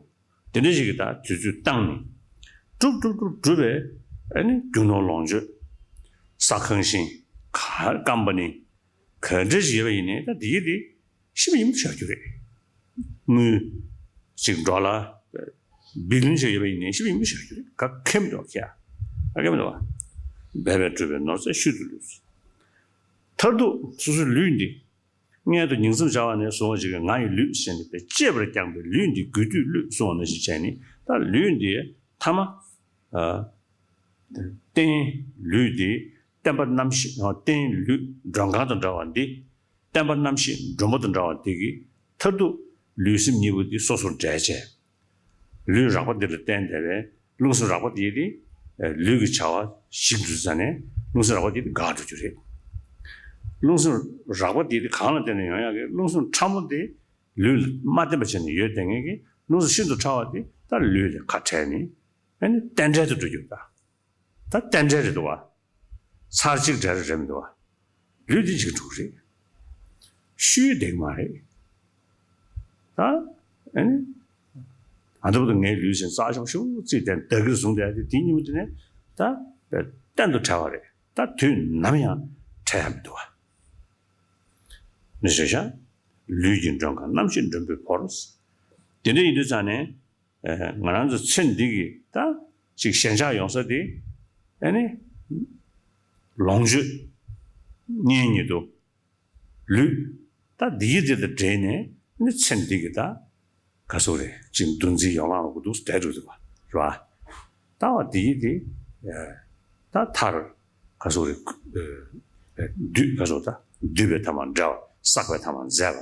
དེ་འདྲ་ཞིག་གི་ད་དུས་ཚོད་བཏང་ནས་སྒྲུབ་སྒྲུབ་སྒྲུབ་སྒྲུབ་པའི་ཨ་ནི་རྒྱུ་ནོར་ལོངས་སྤྱོད་ས་ཁང་ཤིང་ག་སྐམ་པ་ནི་ག་འདྲ་ཞིག་ཡོད་པ་ཡིན་ནའི་ད་དེ་ཡི་དེ་ཤི་བ་ཡིན་པ་བཞག་རྒྱུ་རེད། དངུལ་ཅིག་འགྲོ་ལ་བི་ལིན་ཞིག་ཡོད་པ་ཡིན་ནའི་ཤི་བ་ཡིན་པ་བཞག་རྒྱུ་རེད། ག་ཁེམ་འགྲོ་ཁྱ་ཨ་ཁེམ་འགྲོ་བ། འབད་པས་བསྒྲུབས་པའི་ནོར་རྫས་ཤིན་ཏུ་ལུས། མཐར་ཐུག་སོ་སོའི་ལུས་འདི། མངལ་དུ་ཉིང་མཚམས་སྦྱར་བ་ནས་བཟུང་བ་ཅིག་གིས་ང་ཡི་ལུས་ཟེར་ནས་པའི་གཅེས་པར་བསྐྱངས་པའི་ལུས་འདི་རྒུད་དུས་བླུད་གསུངས་པ་ནང་བཞིན་བྱས་ནས་ད་ལུས་འདི་ཐ་མ། ཨ། རྟེན་ལུས་འདི་བསྟན་པ་རྣམ་བཞི་རྟེན་ལུས་མགྲོན་ཁང་དང་འདྲ་བ་འདི་བསྟན་པ་རྣམ་བཞི་མགྲོན་པོ་དང་འདྲ་བ་འདི་གིས་མཐར་ཐུག་ལུས་སེམས་གཉིས་པོ་འདི་སོ་སོར་འབྲལ་བྱས། ལུས་རགས་པ་འདི་ལ་བརྟེན་བསྡད་པའི་རླུང་སེམས་རགས་པ་འདི་ནི་ལུས་ཀྱི་བྱ་བ་ཞིག་འགྲུབ་ཙ་ནས་རླུང་སེམས་རགས་པ་འདི་ནི་འགག་འགྲོ་རྒྱུ་རེད། རླུང་སེམས་རགས་པ་འདི་ནི་གང་ལ་བརྟེན་ནས་ཡོང་ཡག་གི་རླུང་སེམས་ཕྲ་མོ་འདི་ལུས་ལ་མ་བརྟེན་པ་བྱས་ནས་ཡོད་བསྡད་མཁན་གྱི་རླུང་སེམས་ཤིན་ཏུ་ཕྲ་བ་འདི་ད་ལུས་ལས་ཁ་བྲལ་ནས་ཨ་ནི་རྟེན་འབྲེལ་དུ་འགྲོ་རྒྱུ་ད། ད་རྟེན་འབྲེལ་རེད་འདུག་བ། ཚར་གཅིག་འབྲེལ་རེད་མི་འདུག་བ། ལུས་འདི་གཅིག་དྲུག་རེད། ཤུལ་བསྡད་ཀྱི་མ་རེད། ད་ཨ་ནི་ཨ་འདྲ་པོ་དང་ངའི་ལུས་ཟིན་རྩ་ཆེན་པོ་ཞིག་བརྩིས་ཏེ་བདག་གིར་བཟུང་བསྡད་དེ་དེའི་ཉིན་མོ་དེ་ནས་ད་གཏན་དུ་བྲལ་བ་རེད། ད་དུས་ནམ་ཡང་བྲལ་ཡ་མི་འདུག་བ། མི་བཟོད་ཤག་ལུས་ཀྱི་མགྲོན་ཁང་རྣམ་བཞི་མགྲོན་པོས་བོར། དེ་འདྲ་ཡིན་དུས་ཙང་ནས། ང་རང་ཚོ་ཚེ་འདི་གི་ད་ཅིག་ཞེན་ཆགས་ཡོང་ས་དེ་ཨ་ནི་ལོངས་སྤྱོད་གཉེན་ཉེ་དུ་ལུས་ད་འདི་ཡི་དེ་དང་འབྲེལ་ནས་ཨ་ནི་ཚེ་འདི་གི་ད་ག་ཟེར་རེད་ཅིག་འདུ་འཛི་ཡོ་ལང་ལ་གོ་འདུག་བསྡད་འགྲོ་འདུག་བ་རེད་བ། ད་བ་འདི་ཡི་དེ་ད་མཐར་ག་ཟེར་རེད་འདུས་ག་ཟེར་ད་འདུས་པའི་ཐ་མ་འབྲལ་བ་བསགས་པའི་ཐ་མ་འཛད་པ་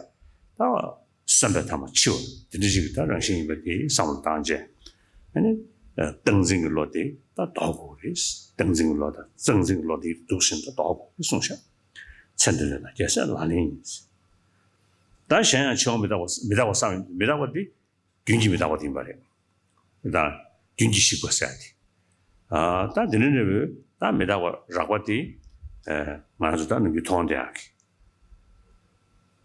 ད་བ། གསོན་པའི་ཐ་མ་འཆི་བ་དེ་འདྲ་ཞིག་གི་ད་རང་བཞིན་ཡིན་པ་དེ་བསམ་བློ་བཏང་རྗེས་ཨ་ནི་སྟངས་འཛིན་གྱི་བློ་དེ་ད་ལྡོག་དགོས་རེད། སྟངས་འཛིན་གྱི་བློ་དང་གཙང་འཛིན་གྱི་བློ་དེ་འདུག་ཟིན་ད་ལྡོག་དགོས་རེད་གསུངས་ཤག་ཚེ་འདི་ལས་ན་རྒྱལ་སྲས་ལག་ལེན་ཡིན། ད་གཞན་ཡང་འཆི་བ་མི་རྟག་པ་མི་རྟག་པ་བསམ་ཡིན་མི་རྟག་པ་འདི་རྒྱུན་གྱི་མི་རྟག་པ་དེ་ཡིན་པ་རེད། ད་རྒྱུན་གྱི་ཞིག་པ་ཟེར་ཏེ། ཨ་ད་འདི་ནི་འདྲ་བོའི་ད་མི་རྟག་པ་རགས་པ་དེ་ང་ཚོ་ད་ནམ་རྒྱུན་མཐོང་བསྡད་ཡག་གི་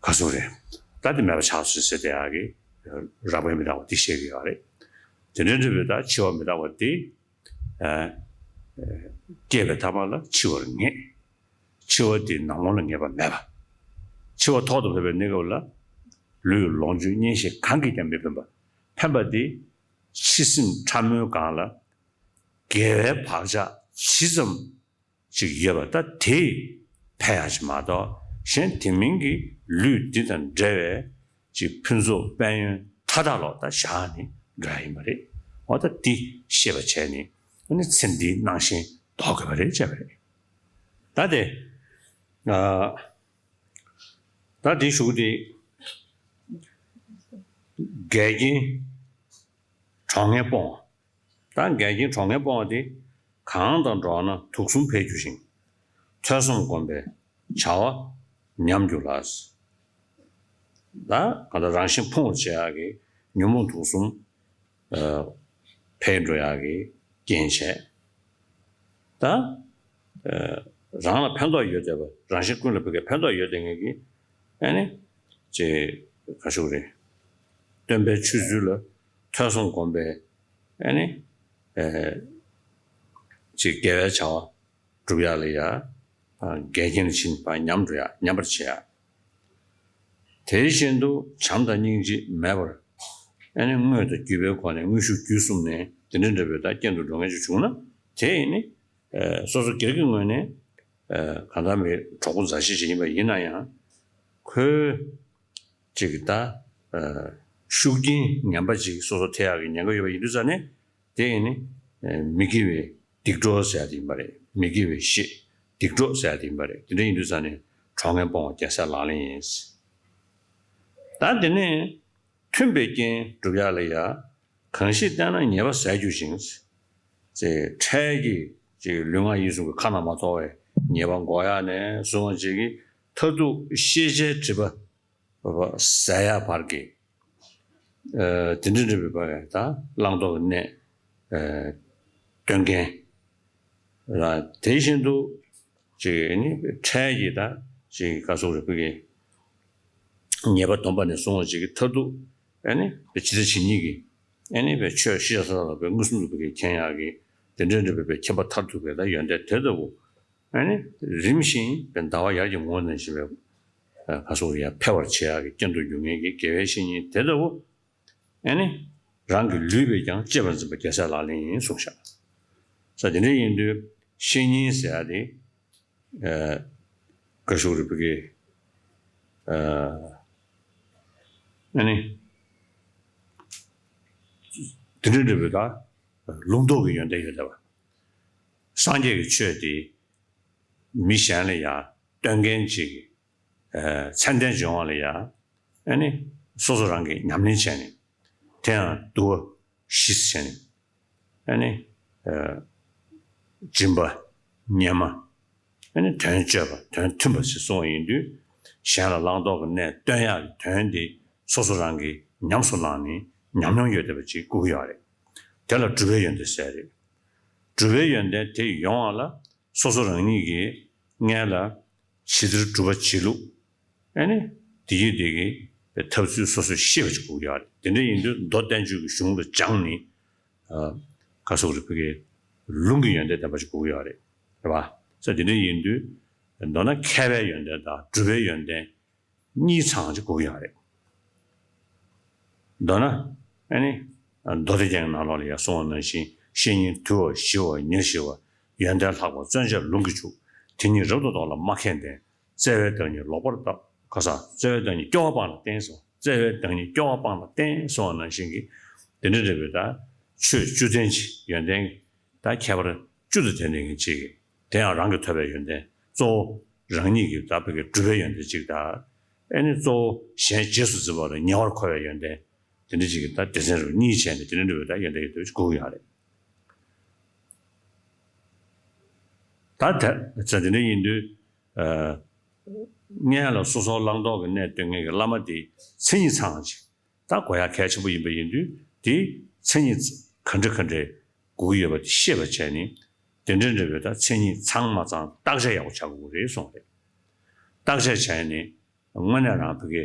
ག་ཟེར་རེད། ད་དེ་མེད་པ་ཆགས་སོང་ཟེར་བསྡད་ཡག་གི་རགས་པའི་མི་རྟག་པ་དེ་བཤད་ཀྱི་ཡོད་རེད། དེ་འདྲ་འདྲ་བོའི་ད་འཆི་བ་མི་རྟག་པ་དེ་སྐྱེས་པའི་ཐ་མ་ལ་འཆི་བར་ངེས། འཆི་བ་དེ་ནམ་ལངས་ལ་ངེས་པ་མེད་པ། འཆི་བ་ཐོག་ཏུ་བབས་པའི་གནས་སྐབས་ལ་ལུས་ལོངས་སྤྱོད་གཉེན་བཤེས་གང་གིས་ཀྱང་མི་ཕན་པ། ཕན་པ་དེ་འཆི་སེམས་ཕྲ་མོའི་སྒང་ལ་དགེ་བའི་བག་ཆགས་ཇི་ཙམ་ཅིག་ཡོད་པ་ད་དེས་ཕན་ཡག་ཅིག་མ་གཏོགས་གཞན་དེ་མིན་གྱི་ལུས་འདི་དང་འབྲེལ་བའི་ཅིག་ཕུན་ཚོགས་དཔལ་ཡོན་མཐའ་དག་ལོག་ད་བཞག་ནས་འགྲོ་ཡ་ཡིན་པ་རེད། འོ་ད་འདི་ཤེས་པ་བྱས་ནས་ཨ་ནི་ཚེ་འདིའི་སྣང་ཞེན་ལྡོག་དགོས་པ་རེད་བྱས་པ་རེད། ད་དེ། ཨ། ད་འདི་ཞུ་གི་འདི། འགལ་རྐྱེན་གྲོགས་ངན་སྤོང་བ། ད་འགལ་རྐྱེན་གྲོགས་ངན་སྤོང་བ་དེ། གང་དང་འགྲོགས་ན་དུག་གསུམ་འཕེལ་འགྱུར་ཞིང་། ཐོས་བསམ་སྒོམ་པའི་བྱ་བ་ཉམས་འགྱུར་ལ། ད་གང་ལྟར་རང་གཞན་ཕུང་བར་བྱེད་ཡག་གི་ཉོན་མོངས་དུག་གསུམ། འཕེལ་འགྲོ་ཡག་གི་རྐྱེན་བྱས། ད། རང་ལ་ཕན་ཐོགས་ཡོད་བསྡད་པ་རང་གཞན་ཀུན་ལ་བོད་སྐད་ཕན་ཐོགས་ཡོད་བསྡད་མཁན་གྱི་ཨ་ནི། ཅེས་ག་ཞུ་རེད། སྟོན་པའི་ཆོས་ཚུལ་ལ་ཐོས་བསམ་སྒོམ་པའི་ཨ་ནི། ཅེས་དགེ་བའི་བྱ་བ། སྒྲུབ་ཡག་ལ་ཡ། ཨ། འགལ་རྐྱེན་ཕྱིན་པ་ཉམས་འགྲོ་ཡག་ཉམས་པར་བྱེད་ཡག་དེ་བཞིན་དུ་བྱམས་དང་སྙིང་རྗེ་མེད་པར། ཨ་ནི་དངོས་དང་བརྒྱུད་པའི་སྒོ་ནས་དངོས་ཤུགས་བརྒྱུད་གསུམ་ནས་དེ་འདྲ་འདྲ་བའི་ད་རྐྱེན་དུ་འགྲོ་མཁན་ཅིག་བྱུང་ན། དེ་ཡིན་ནི། ཨ། སོ་སོ་སྒེར་གྱི་ངོས་ནས། ཨ། གང་ལྟར་མི་གྲོགས་པོ་མཛའ་བཤེས་ཅིག་ཡིན་པ་ཡིན་ན་ཡང་། ཁོའི་ཅིག་ད། ཨ། ཤུགས་རྐྱེན་ངན་པ་ཅིག་སོ་སོ་ཐེབས་ཡག་གི་ཉེན་ཁ་ཡོད་པ་ཡིན་དུས་ཙང་ནས། དེ་ཡིན་ནི། ཨ། མི་དགེ་བའི་སྡིག་གྲོགས་ཟེར་ཡག་དེ་ཡིན་པ་རེད། མི་དགེ་བའི་བཤེས། སྡིག་གྲོགས་ཟེར་ཡག་དེ་ཡིན་པ་རེད། དེ་འདྲ་ཡིན་དུས་ཙང་ནས་གྲོགས་ངན་སྤོང་བ་རྒྱལ་སྲས་ལག་ལེན་ཡིན། ད་དེ་ནས་མཐུན་པའི་རྐྱེན་སྒྲུབ་ཡག་ལ་ཡ། གང་ཞིག་བསྟེན་ན་ཉེས་པ་ཟད་འགྱུར་ཞིང་། ཅེས་འཕྲལ་གྱི་ཅིག་ལུས་ངག་ཡིད་གསུམ་གྱི་ཁ་ན་མ་ཐོ་བའི་ཉེས་པ་འགོག་ཡག་ནས་བཟུང་བ་ཅིག་གི་མཐར་ཐུག་ཤེས་བྱའི་སྒྲིབ་པ་ཟད་ཡག་བར་གྱི། ཨ། དེ་འདྲ་འདྲ་བའི་བར་ད་བླང་དོར་གྱི་གནས། ཨ། སྟོན་མཁན་ལ། དེ་བཞིན་དུ་ཅིག་ནི་འཕྲལ་གྱི་ད་ཅིག་ག་སོགས་རེ་བུ་གི་ཉེས་པ་སྡོམ་པ་ནས་བཟུང་བ་ཅིག་གི་མཐར་ཐུག་ཨ་ནི་ཇི་ལྟ་ཇི་སྙེད་ཀྱི་ཨ་ནི་བའི་ཆོས་ཤེས་བྱ་ས་ལ་བའི་མངོན་སུམ་དུ་བའི་མཁྱེན་ཡག་གི་དེ་འདྲ་འདྲ་བའི་མཁྱེན་པ་མཐར་ཐུག་པའི་ད་ཡོན་ཏན་དེ་ལྟ་བུ། ཨ་ནི་རིམ་བཞིན་པའི་ཟླ་བ་ཡར་གྱི་ངོ་བོ་ནང་བཞིན་པའི་ག་སོགས་ཡར་འཕེལ་བར་བྱེད་ཡག་གི་རྐྱེན་དུ་འགྱུར་མཁན་གྱི་དགེ་བའི་བཤེས་གཉེན་དེ་ལྟ་བུ། ཨ་ནི་རང་གི་ལུས་པས་ཀྱང་གཅེས་པར་འཛིན་པ་རྒྱལ་སྲས་ལག་ལེན་ཡིན་གསུངས་ཤག་ས་དེ་འདྲ་ཡིན་དུས་བཤེས་གཉེན་ཟེར་ཡག་དེ། ཨ། བཀའ་ཤོག་རེ་བུ་གི། ཨ། ཨ་ནི་དེ་འདྲ་འདྲ་བའི་ད་ལུང་རྟོགས་ཀྱི་ཡོན་ཏན་ཡོད་བསྡད་པ། སངས་རྒྱས་ཀྱི་ཆོས་དེ་མི་གཞན་ལ་ཡང་སྟོན་མཁན་ཅིག་ཨ། མཚན་ལྡན་འབྱུང་བ་ལ་ཡང་ཨ་ནི་སོ་སོ་རང་གིས་ཉམས་ལེན་བྱས་ནས། དེ་ཡང་དུ་བ་བཞི་བྱས་ནས། ཨ་ནི། ཨ། སྦྱིན་པ། སྙན་སྨྲ། ཨ་ནི་དོན་སྤྱོད་པ། དོན་མཐུན་པ་ཞེས་གསུངས་པ་ཡིན་དུས། གཞན་ལ་བླང་དོར་གྱི་གནས་སྟོན་ཡག་གི་དོན་དེ་སོ་སོ་རང་གིས་ཉམས་སུ་བླངས་ནས་ཉམས་མྱོང་ཡོད་བསྡད་པ་ཅིག་དགོས་ཀྱི་ཡོད་རེད། དེ་ལ་སྒྲུབ་པའི་ཡོན་ཏན་ཟེར་རེད། སྒྲུབ་པའི་ཡོན་ཏན་དེ་ཡོང་བ་ལ་སོ་སོ་རང་ཉིད་ཀྱིས་སྔོན་ལ་ཇི་ལྟར་སྒྲུབ་པ་བྱེད་ལུགས། ཨ་ནི་དེ་ཡིས་དེ་གི་ཐབས་ཚུལ་སོ་སོས་ཤེས་པ་ཅིག་དགོས་ཀྱི་ཡོད་རེད། དེ་འདྲ་ཡིན་དུས་མདོ་བསྟན་བཅོས་ཀྱི་གཞུང་ལ་སྦྱངས་ནས། ཨ། ག་སོགས་རེ་བུ་གི་ལུང་གི་ཡོན་ཏན་ལྡན་པ་ཅིག་དགོས་ཀྱི་ཡོད་རེད། རེད་པ། ས་དེ་འདྲ་ཡིན་དུས་མདོར་ན་མཁས་པའི་ཡོན་ཏན་དང་སྒྲུབ་པའི་ཡོན་ཏན་གཉིས་ཚང་ཅིག་དགོས་ཀྱི་ཡོད་རེད། མདོར་ན་ཨ་ནི་མདོ་སྡེ་རྒྱན་ནང་ལོགས་ལ་ཡང་གསུངས་པ་ནང་བཞིན། བཤེས་གཉེན་དུལ་བ་ཞི་བ་ཉེར་ཞི་བ། ཡོན་ཏན་ལྷག་པ་བརྩོན་བཅས་ལུང་གིས་ཕྱུག་དེ་ཉིད་རབ་ཏུ་རྟོགས་ལ་མ་མཁས་ལྡན། བརྩེ་བའི་བདག་ཉིད་ལོག་པར་ལྟ། ག་ས། བརྩེ་བའི་བདག་ཉིད་སྐྱོ་བ་སྤངས་ལ་བསྟེན་གསུངས། བརྩེ་བའི་བདག་ཉིད་སྐྱོ་བ་སྤངས་ལ་བསྟེན་གསུངས་པ་ནང་བཞིན་གྱི་དེ་འདྲ་འདྲ་བའི་ད་ཆོས་བཅུ་ལྡན་གྱི་ཡོན་ཏན་ད་ཁྱད་པར་བཅུ་དང་ལྡན་ནས་ཅིག་དེ་ཡང་རང་གིས་ཐོབ་པའི་ཡོན་ཏན། གཙོ་བོ་རང་ཉིད་ཀྱིས་ད་བོད་ཀྱི་སྒྲུབ་པའི་ཡོན་ཏན་གཅིག་དང་། ཨ་ནི་གཙོ་བོ་གཞན་རྗེས་སུ་འཛིན་པ་ལ་ཉེ་བར་མཁོ་བའི་ཡོན་ཏན། དེ་འདྲ་ཅིག་གི་ད་སྡེ་ཚན་རུ་གཉིས་བྱས་ནས་དེ་འདྲ་འདྲ་བའི་ད་ཡོན་ཏན་ཡོད་དུ་དགོས་ཀྱི་ཡོད་རེད། ད་ད་ད་དེ་འདྲ་ཡིན་དུས། ཨ། སྔོན་ལ་སོ་སོར་བླང་དོར་གྱི་གནས་སྟོན་མཁན་གྱི་བླ་མ་དེ་མཚན་ཉིད་ཚང་ཅིག་ད་དགོས་ཡག་གལ་ཆེན་པོ་ཡིན་པ་ཡིན་དུས། དེ་མཚན་ཉིད་ག་འདྲ་ག་འདྲའི་དགོས་ཀྱི་ཡོད་པ་དེ་ཤེས་པ་བྱས་ནས། དེ་འདྲ་འདྲ་བའི་ད་མཚན་ཉིད་ཚང་མ་ཚང་བརྟག་དཔྱད་ཡག་པོ་བྱ་དགོས་ཀྱི་རེད་གསུངས་རེད། བརྟག་དཔྱད་བྱས་ནས་དངོས་གནས་རང་བོད་ཀྱི་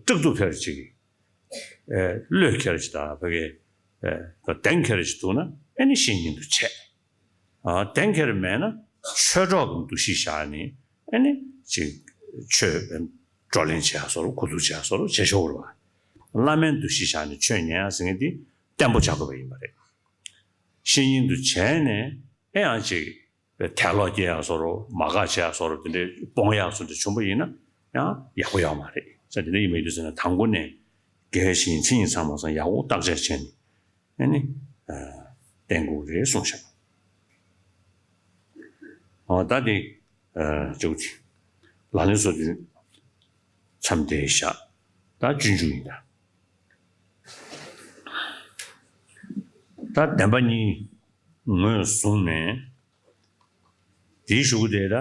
སྐྲག་སྡུག་འཕེལ་བ་ཅིག་ཨེ། བློས་འཁེལ་ཅིག་དང་བོད་ཀྱི་ཨེ། གདེང་འཁེལ་ཅིག་འདུག་ན་ཨེ་ནི་བཤེས་གཉེན་དུ་ཆས། ཨ། གདེང་འཁེལ་མེད་ན་ཆོས་གྲོགས་ཀྱི་འདུ་ཤེས་བཞག་ནས་ཨེ་ནི་ཅིག་ཆོས་བགྲོ་གླེང་བྱེད་ཡག་བཟོ་འདྲ། གོ་བསྡུར་བྱེད་ཡག་བཟོ་འདྲ་བྱེད་ཆོག་གི་རེད་པ། བླ་མའི་འདུ་ཤེས་བཞག་ནས་ཆོས་ཉན་ཡག་ཟེར་མཁན་དེ་བརྟན་པོ་བྱ་དགོས་པ་ཡིན་པ་རེད། བཤེས་གཉེན་དུ་བྱས་ནས་ཨེ་ཡང་ཅིག་དལ་ལོག་སྐྱེ་ཡག་བཟོ་འདྲ། མ་དགའ་བྱེད་ཡག་བཟོ་འདྲ། དེ་འདྲའི་སྤོང་ཡག་བཟོ་འདྲ་བྱུང་པ་ཡིན་ན་ཡང་ཡག་པོ་ཡོད་མ་རེད། ས་དེ་འདྲ་ཡིན་པ་ཡིན་དུས་ཟེར་ན་དང་པོ་ནས་དགེ་བའི་བཤེས་གཉེན་མཚན་ཉིད་ཚང་མ་ཚང་ཡག་པོ་བརྟག་དཔྱད་བྱས་ནས་ཨ་ནི་བསྟེན་དགོས་རེད་གསུངས་ཤག་ཨ། ད་དེ་ཨ། ཅོག་ཅིག་ལག་ལེན་སོ་བདུན་མཚམས་བསྡད་བཞག་ད་སྤྱོད་འཇུག་ཡིན་ད། ད་བདེན་པ་གཉིས་ངོས་བཟུང་ནས། དེའི་གཞུག་གུ་དེ་ད།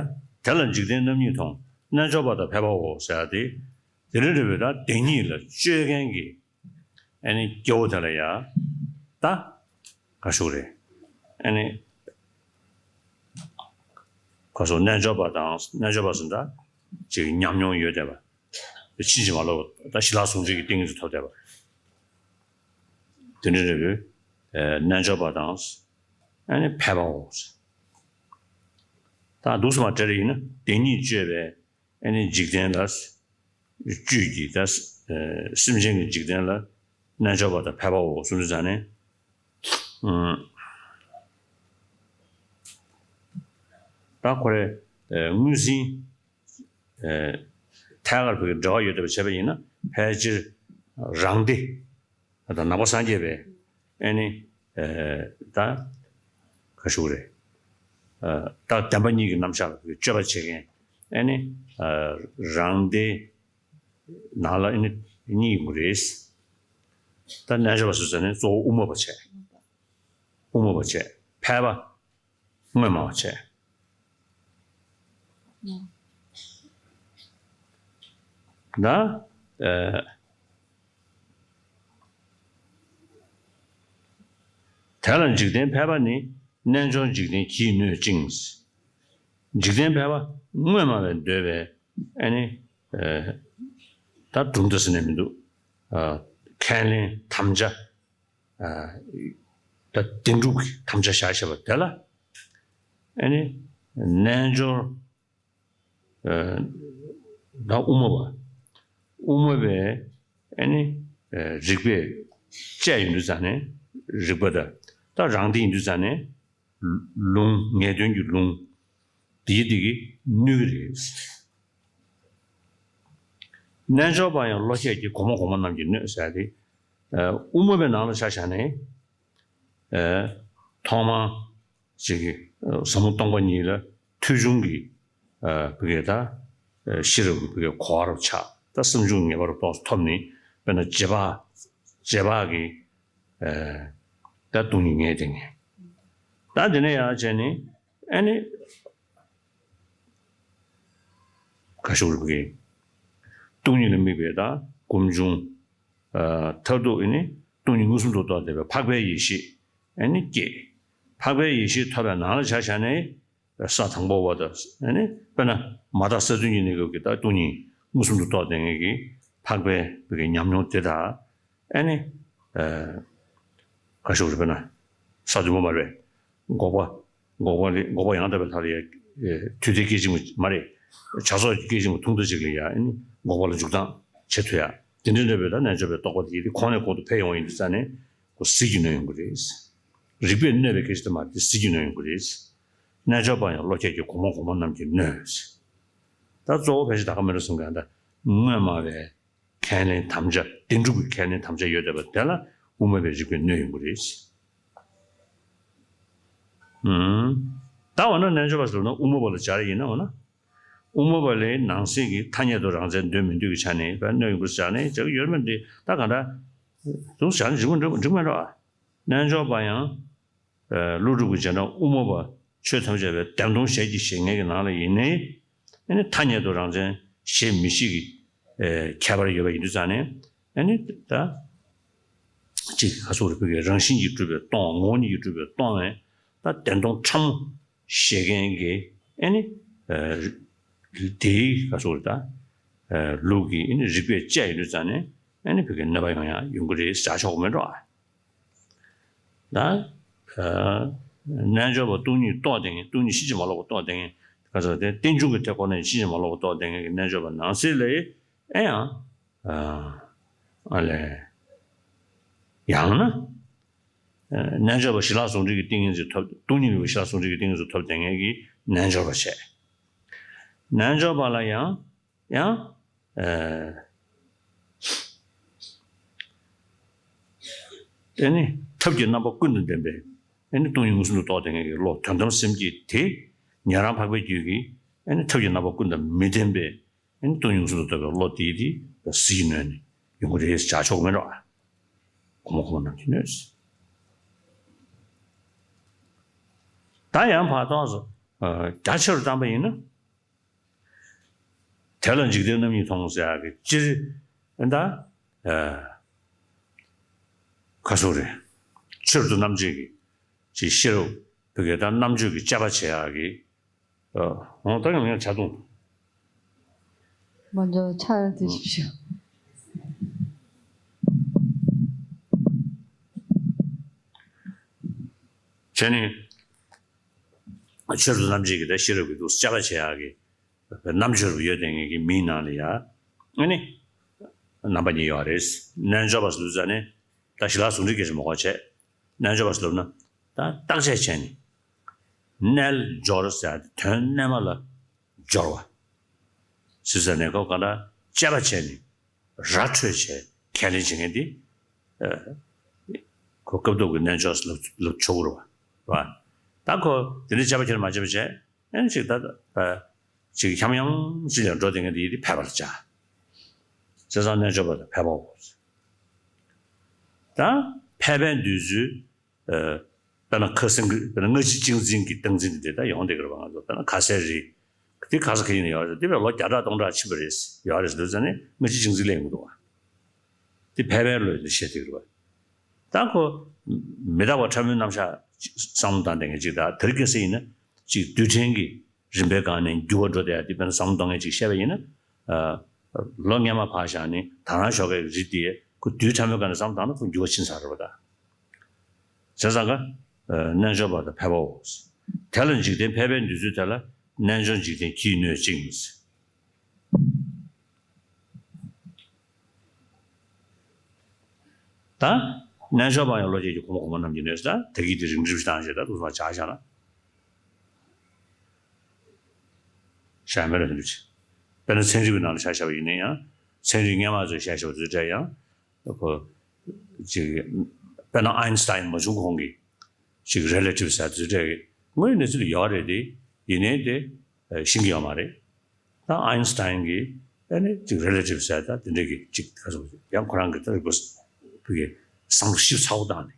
དེ་ལ་འཇིག་རྟེན་རྣམ་གཉིས་མཐོང་། རྣལ་འབྱོར་པ་དང་ཕལ་པའོ་ཟེར་ཡག་དེ། དེ་འདྲ་འདྲ་བའི་ད་བདེན་གཉིས་ལ་དཔྱོད་མཁན་གྱི་ཨ་ནི་སྐྱེ་བོ་དེ་ལ་ཡ། ད་ག་ཞུ་རེད། ཨ་ནི་ག་སོ་རྣལ་འབྱོར་པ་དང་། རྣལ་འབྱོར་པ་ཟེར་ན་ད་ཅིག་ཉམས་མྱོང་ཡོད་བསྡད་པ། ཕྱིན་ཅི་མ་ལོག་ད་ཞི་ལྷག་ཟུང་འཇུག་གི་ཏིང་ངེ་འཛིན་ཐོབ་བསྡད་པ། དེ་འདྲ་འདྲ་བའི་རྣལ་འབྱོར་པ་དང་། ཨ་ནི་ཕལ་པའོ། ད་འདུག་སེ་མར་བཀྲལ་ཡིན་ན་བདེན་གཉིས་སྤྱོད་པའི་ཨ་ནི་འཇིག་རྟེན་ལ། བཅུད་ཀྱི་ད་སེམས་ཅན་གྱི་འཇིག་རྟེན་ལ་རྣལ་འབྱོར་པ་དང་ཕལ་པའོ་གསུངས་དུས་ཙང་ནས། ད་ཁོ་རེ་དངོས་ཟིན་ཐད་ཀར་བོད་ཀྱི་འབྲེལ་བ་ཡོད་བསྡད་པ་བྱས་པ་ཡིན་ན། ཕལ་ཆེར་རང་སྡེ་དང་ནང་པ་སངས་རྒྱས་པའི་ཨ་ནི་ད་ག་ཞུ་རེད། ད་བདེན་པ་གཉིས་ཀྱི་རྣམ་གཞག་ལ་སྤྱོད་པ་བྱེད་མཁན་ཨ་ནི་རང་སྡེ་ནང་ལ་ཨ་ནི་གཉིས་ཡོང་གི་རེད། ད་རྣལ་འབྱོར་པ་སུ་ཟེར་ནས་གཙོ་བོ་དབུ་མ་པ་བྱས། དབུ་མ་པ་བྱས། ཕལ་པ། དངོས་སྨྲ་བ་བྱས། ད་ཨ་དེ་ལ་འཇིག་རྟེན་ཕལ་པ་ནི། རྣལ་འབྱོར་འཇིག་རྟེན་གྱིས་གནོད་ཅིང་། འཇིག་རྟེན་ཕལ་པ་དངོས་སྨྲ་བས་འདོད་པའི་ཨ་ནི་ད་གྲུབ་མཐའ་ཟེར་ནས་མི་འདུག་ཁས་ལེན་དམ་བཅའ། ད་བདེན་གྲུབ་ཀྱི་དམ་བཅའ་བཞག་བཞག་པ་དེ་ལ་ཨ་ནི་རྣལ་འབྱོར་ད་དབུ་མ་པ། དབུ་མ་པའི་ཨ་ནི་རིགས་པས་དཔྱད་ཡོང་དུས་ཙང་ནས། རིགས་པ་ད་ད་རང་སྡེ་ཡིན་དུས་ཙང་ནས། ལུང་། ངེས་དོན་གྱི་ལུང་འདིའི་འདི་གིས་གནོད་ཀྱི་རེད། རྣལ་འབྱོར་པ་ཡང་བློ་ཁྱད་ཀྱིས། གོང་མ་གོང་མ་རྣམས་ཀྱིས་གནོད་ཟེར་ཏེ། དབུ་མ་པའི་ནང་ལ་ཆ་བཞག་ནས། ཐོག་མར་ཅིག་ཟབ་མོ་སྟོང་པ་ཉིད་ལ་ཐོས་བྱུང་གི་བུ་གའི་ད་ཤེས་རབ་ཀྱི་བུ་གའི་གོ་བ་རུ་ཆགས། ད་བསམ་བྱུང་ངེས་པ་རུ་རྟོགས་ཐོབ་ནས། དཔེར་ན་རྗེས་དཔག་རྗེས་དཔག་གི་ད་སྟོང་ཉིད་ངེས་དེ་ངེས། ད་དེ་ནས་ཡང་བྱས་ནས་ཨ་ནི་ག་ཞུ་རུ་གི་སྟོང་ཉིད་ལ་དམིགས་པའི་ད་སྒོམ་བྱུང་མཐར་ཐུག་ཨ་ནི་སྟོང་ཉིད་མངོན་སུམ་དུ་རྟོགས་བསྡད་པའི་འཕགས་པའི་ཡེ་ཤེས་ཨ་ནི་སྐྱེས། འཕགས་པའི་ཡེ་ཤེས་ཐོབ་པའི་ནང་ལ་ཆ་བཞག་ནས། ས་དང་པོ་བ་དང་ཨ་ནི་དཔེར་ན་མ་དག་ས་བདུན་གྱི་གནས་སྐབས་ཀྱི་ད་སྟོང་ཉིད་མངོན་སུམ་དུ་རྟོགས་བསྡད་མཁན་གྱི་འཕགས་པའི་བུ་གའི་ཉམས་མྱོང་དེ་དག་ཨ་ནི་ག་ཞུ་རུ་དཔེར་ན་ས་བདུན་པོ་མ་རེད། འགོག་པ། འགོག་པ་ལས། འགོག་པ་ཡང་དག་པའི་ལྷ་ལས། དུས་མཐའི་སྐད་ཅིག་མ་མ་རེད། བྱ་རྫོགས་ཀྱི་སྐད་ཅིག་མ་ཐུང་ཐུང་ཅིག་ལ་ཡང་ཨ་ནི་འགོག་པ་ལ་འཇུག་སྟངས་བྱེད་ཐུབ་ཡ། དེ་འདྲའི་གནོད་པའི་ད་རྣལ་འབྱོར་པའི་རྟོགས་པ་དེ་ཡིད་ཀྱི་གོང་ནས་གོང་དུ་འཕེལ་ཡོང་བ་ཡིན་དུས་ཙང་ནས་ཁོ་ཟིལ་གྱིས་གནོན་ཡོང་གི་རེད། རིགས་པས་གནོད་པའི་སྐད་ཆ་དེ་མ་རེད། ཟིལ་གྱིས་གནོན་ཡོང་གི་རེད། རྣལ་འབྱོར་པ་ཡང་བློ་ཁྱད་ཀྱིས། གོང་མ་གོང་མ་རྣམས་ཀྱིས་གནོད། ད་གཙོ་བོ་ཕལ་ཆེར་ད་ག་མེ་ར་གསུང་མཁན་ད་དངོས་སྨྲ་བའི་ཁས་ལེན་དམ་བཅའ། བདེན་གྲུབ་ཀྱི་ཁས་ལེན་དམ་བཅའ་ཡོད་བསྡད་པ་དེ་ལ་དབུ་མ་པའི་རིགས་པས་གནོད་ཡོང་གི་རེད། ཨུམ། ད་འོ་ན་རྣལ་འབྱོར་པ་ཟེར་ན་དབུ་མ་པ་ལ་སྦྱར་ཡིན་ན། འོ་ན་དབུ་མ་པ་ལས་ནང་གསེས་ཀྱི་ཐ་སྙད་དུ་རང་མཚན་འདོད་མི་འདོད་ཀྱི་ཆ་ནས་བས་གནོད་ཡོང་གི་སྦྱར་ནས་སྦྱར་གྱི་ཡོད་མེད་འདི་ད་ག་འདྲ་འདུག་སྦྱར་ན་འགྲིག་མི་འགྲིག་འགྲིག་མེད་འགྲོ། ཨ། རྣལ་འབྱོར་པ་ཡང་ཀླུ་སྒྲུབ་ཀྱི་རྗེས་འབྲང་དབུ་མ་པ་ཆོས་ཐམས་ཅད་པའི་བདེན་སྟོང་ཞལ་གྱིས་བཞེས་མཁན་གྱི་ནང་ལ་ཡིན་ནའི། ཨ་ནི་ཐ་སྙད་དུ་རང་མཚན་བཞེས་མི་བཞེས་ཀྱི་ཁྱད་པར་ཡོད་པ་ཡིན་དུས་ཙང་ནས། ཨ་ནི་ད་ཅིག་ག་སོགས་རིགས་པའི་རང་བཞིན་གྱིས་གྲུབ་པའི་སྟོང་། ངོ་བོ་ཉིད་ཀྱིས་གྲུབ་པའི་སྟོང་བས་ད་བདེན་སྟོང་ཕྲ་མོ་བཞེས་མཁན་གྱི་ཨ་ནི་དེའི་ག་སོགས་རེད་ད། ལུགས་ཀྱི་ཨ་ནི་རིགས་པས་དཔྱད་ཡོང་དུས་ཙང་ནས་ཨ་ནི་བོད་ཀྱི་གནོད་པ་ཡོང་ཡ་ཡོང་གི་རེད་ཟེར་ཆོག་གི་མེད་འགྲོ། ཨ། ད་རྣལ་འབྱོར་པ་སྟོང་ཉིད་རྟོགས་བསྡད་མཁན། སྟོང་ཉིད་ཕྱིན་ཅི་མ་ལོག་པ་རྟོགས་བསྡད་མཁན། ག་ཚོད་དེ་རྟེན་འབྱུང་གི་ཐད་ཁོ་ནས་ཕྱིན་ཅི་མ་ལོག་པ་རྟོགས་བསྡད་མཁན་གྱི་རྣལ་འབྱོར་པ་ནང་གསེས་ལ་ཨེ་ཡང་ཨ་ལས་ཡང་ན་རྣལ་འབྱོར་པ་ཞི་ལྷག་ཟུང་འབྲེལ་གྱི་ཏིང་ངེ་འཛིན་ཐོབ། སྟོང་ཉིད་ལུས་པ་ཞི་ལྷག་ཟུང་འབྲེལ་གྱི་ཏིང་ངེ་འཛིན་ཐོབ་བསྡད་མཁན་གྱི་རྣལ་འབྱོར་པ་བྱས། རྣལ་འབྱོར་པ་ལ་ཡང་ཡང་ཨ་དེ་ནི་ཐབས་ཀྱི་རྣམ་པ་ཀུན་དང་ལྡན་པའི་ཨ་ནི་སྟོང་ཉིད་མངོན་སུམ་དུ་རྟོགས་བསྡད་མཁན་གྱི་བློ་དོན་དམ་སེམས་བསྐྱེད་དེ། ཉན་རང་འཕགས་པའི་རྒྱུད་ཀྱི་ཨ་ནི་ཐབས་ཀྱི་རྣམ་པ་ཀུན་དང་མི་ལྡན་པའི་ཨ་ནི་སྟོང་ཉིད་མངོན་སུམ་དུ་རྟོགས་པའི་བློ་དེ་དེ་ད་ཟིལ་གྱིས་གནོན་ནས་ཡོང་གི་རེད་ཟེར་ཆོག་གི་མེད་འགྲོ། གོང་མ་གོང་མ་རྣམས་ཀྱིས་གནོད། ད་ཡང་ཕར་ཏོག་ཙམ་རྒྱ་ཆེ་རུ་བཏང་པ་ཡིན་ན། དེ་ལ་འཇིག་རྟེན་རྣམ་གཉིས་མཐོང་ཟེར་ཡག་གི་སྤྱིར་ད་ཨ་ག་སོགས་རེད། ཆེད་དུ་རྣམ་དཔྱོད་ཀྱི་ཅིག་ཤེས་རབ་བོད་སྐད་དང་རྣམ་དཔྱོད་ཀྱི་དཔྱད་པ་བྱེད་ཡག་གི། ཨ། འོ་ད་ཡང་ཡང་ཆ་ཚང་། མ་འཇོག་ཆ་ར་དེ་ཞིག་ཞུ། བྱས་ནས། ཆོས་སུ་རྣམ་འབྱེད་ཀྱི་ད་ཤེས་རབ་ཀྱི་འདུག་དཔྱད་པ་བྱེད་ཡག་གི་རྣམ་དཔྱོད་རུ་ཡོད་དེ་ངེད་ཀྱི་མིའི་ནང་ལ་ཡ་ཨ་ནི་རྣམ་པ་གཉིས་ཡོད་རེད། རྣལ་འབྱོར་པ་ཟེར་ཙ་ནི་ད་ཞི་ལ་ཟུང་འབྲེལ་སྐད་ཆ་མ་གོ་བྱས། རྣལ་འབྱོར་པ་ཟེར་ལབ་ན་ད་བརྟག་དཔྱད་བྱས་ནས་རྣལ་འབྱོར་ཟེར་ཏེ་དོན་རྣལ་མ་ལ་སྦྱོར་བ། ཟེར་ཟེར་ནས་ཁོ་ག་ལ་དཔྱད་པ་བྱས་ནས་ར་འཕྲོད་བྱས་ཁས་ལེན་བྱེད་མཁན་དེ། ཁོ་སྐབས་ཐོག་གི་རྣལ་འབྱོར་ལབ་ལབ་ཆོག་གི་རེད་བ། རེད་བ། ད་ཁོ་དེ་འདྲའི་དཔྱད་པ་ཁྱེར་མ་བྱས་པ་བྱས་ཨན་ཅིག་ད་ད་ཅིག་འཁྱམ་འཁྱམ་ཅིག་ལ་འགྲོ་བསྡད་མཁན་དེ་ཡིན་དེ་ཕལ་པ་ལ་བྱ། བྱས་ཙང་རྣལ་འབྱོར་པ་དང་ཕལ་པའོ། ད་ཕལ་པའི་འདོད་ཚུལ། དཔེར་ན་ཁ་སང་གི་དཔེར་ན་སྔ་ཕྱི་གཅིག་འཛིན་གྱི་སྟངས་འཛིན་དེ་འདྲ་ཡོང་བསྡད་ཀྱི་རེད་པ། ང་ཚོ་དཔེར་ན་ཁ་ཟས་རིགས་དེ་ག་ས་ག་ཡིན་ན་ཡོད་རེད། དེ་བས་ལོ་བརྒྱ་ཕྲག་སྟོང་ཕྲག་ཕྱིན་པ་རེད་ཡོད་རེད་ཟེར་དུས་ཙ་ནས་སྔ་ཕྱི་གཅིག་འཛིན་ལས་ཡོང་གི་འདུག་བ། དེ་ཕལ་པའི་བློ་ཡིན་དུ་བཤད་བསྡད་ཀྱི་རེད་པ། ད་ཁོ་མི་རྟག་པ་ཕྲ་མོའི་རྣམ་གཞག་བསམ་བློ་བཏང་བསྡད་མཁན་ཅིག་དང་དེ་རིང་ཁ་སང་ཡིན་ན་ཅིག་རྡུལ་ཕྲན་གྱི་རིམ་པའི་སྒང་ནས་འགྱུར་བ་འགྲོ་བསྡད་ཡ་དེ་དཔེར་ན་བསམ་བློ་གཏོང་མཁན་ཅིག་བཤད་པ་ཡིན་ན། ལོ་སྔོན་མ་ཕར་བཞག་ནས་ད་རང་ཞོགས་ཀའི་རིགས་དེ་ཁོ་དུས་ཕྲ་མོའི་སྒང་ནས་བསམ་བློ་བཏང་ན་ཁོ་འགྱུར་བ་ཕྱིན་ཚར་རེད་པ་ད། བྱས་ཙང་ཀ་རྣལ་འབྱོར་པ་དང་ཕལ་པའོ། དེ་ལ་འཇིག་རྟེན་ཕལ་པའི་འདོད་ཚུལ་དེ་ལ་རྣལ་འབྱོར་འཇིག་རྟེན་གྱིས་གནོད་ཅིང་། ད་རྣལ་འབྱོར་པ་ཡང་བློ་སྐྱེད་ཀྱི་གོང་མ་གོང་མ་རྣམས་ཀྱིས་གནོད་ཟེར། ད་དེ་གི་དེ་རིང་འགྲེལ་བཤད་བཏང་བྱས་ད་དུ་མ་ཆ་བཞག་ན། བྱ་མེད་ལ་འདུ་བྱེད། དཔེར་ན་ཚན་རིག་པའི་ནང་ལ་ཆ་བཞག་པ་ཡིན་ན་ཡང་ཚན་རིག་སྔོན་མ་ཚོས་བཤད་བཞག་པ་དེ་འདྲ་ཡང་ཁོ་ཅིག་དཔེར་ན་ཨའིན་སི་ཏཱིན་མ་བྱུང་གོང་གི་ཅིག་རེ་ལེ་ཊིབ་ཟེར་དེ་འདྲ་གི་དངོས་ཡོད་གནས་ཚུལ་ཡོད་རེད་དེ། ཡིན་ནའི་དེ་ཤེས་ཀྱི་ཡོད་མ་རེད། ད་ཨའིན་སི་ཏཱིན་གྱིས་ཨ་ནི་ཅིག་རེ་ལེ་ཊིབ་ཟེར་ད་དེ་འདྲ་གི་ཅིག་ག་ཚོད་ཡང་ཁོ་རང་གི་ད་རིག་པ་བུ་གི་བསམ་བློ་ཞིབ་ཚགས་པོ་བཏང་ནས།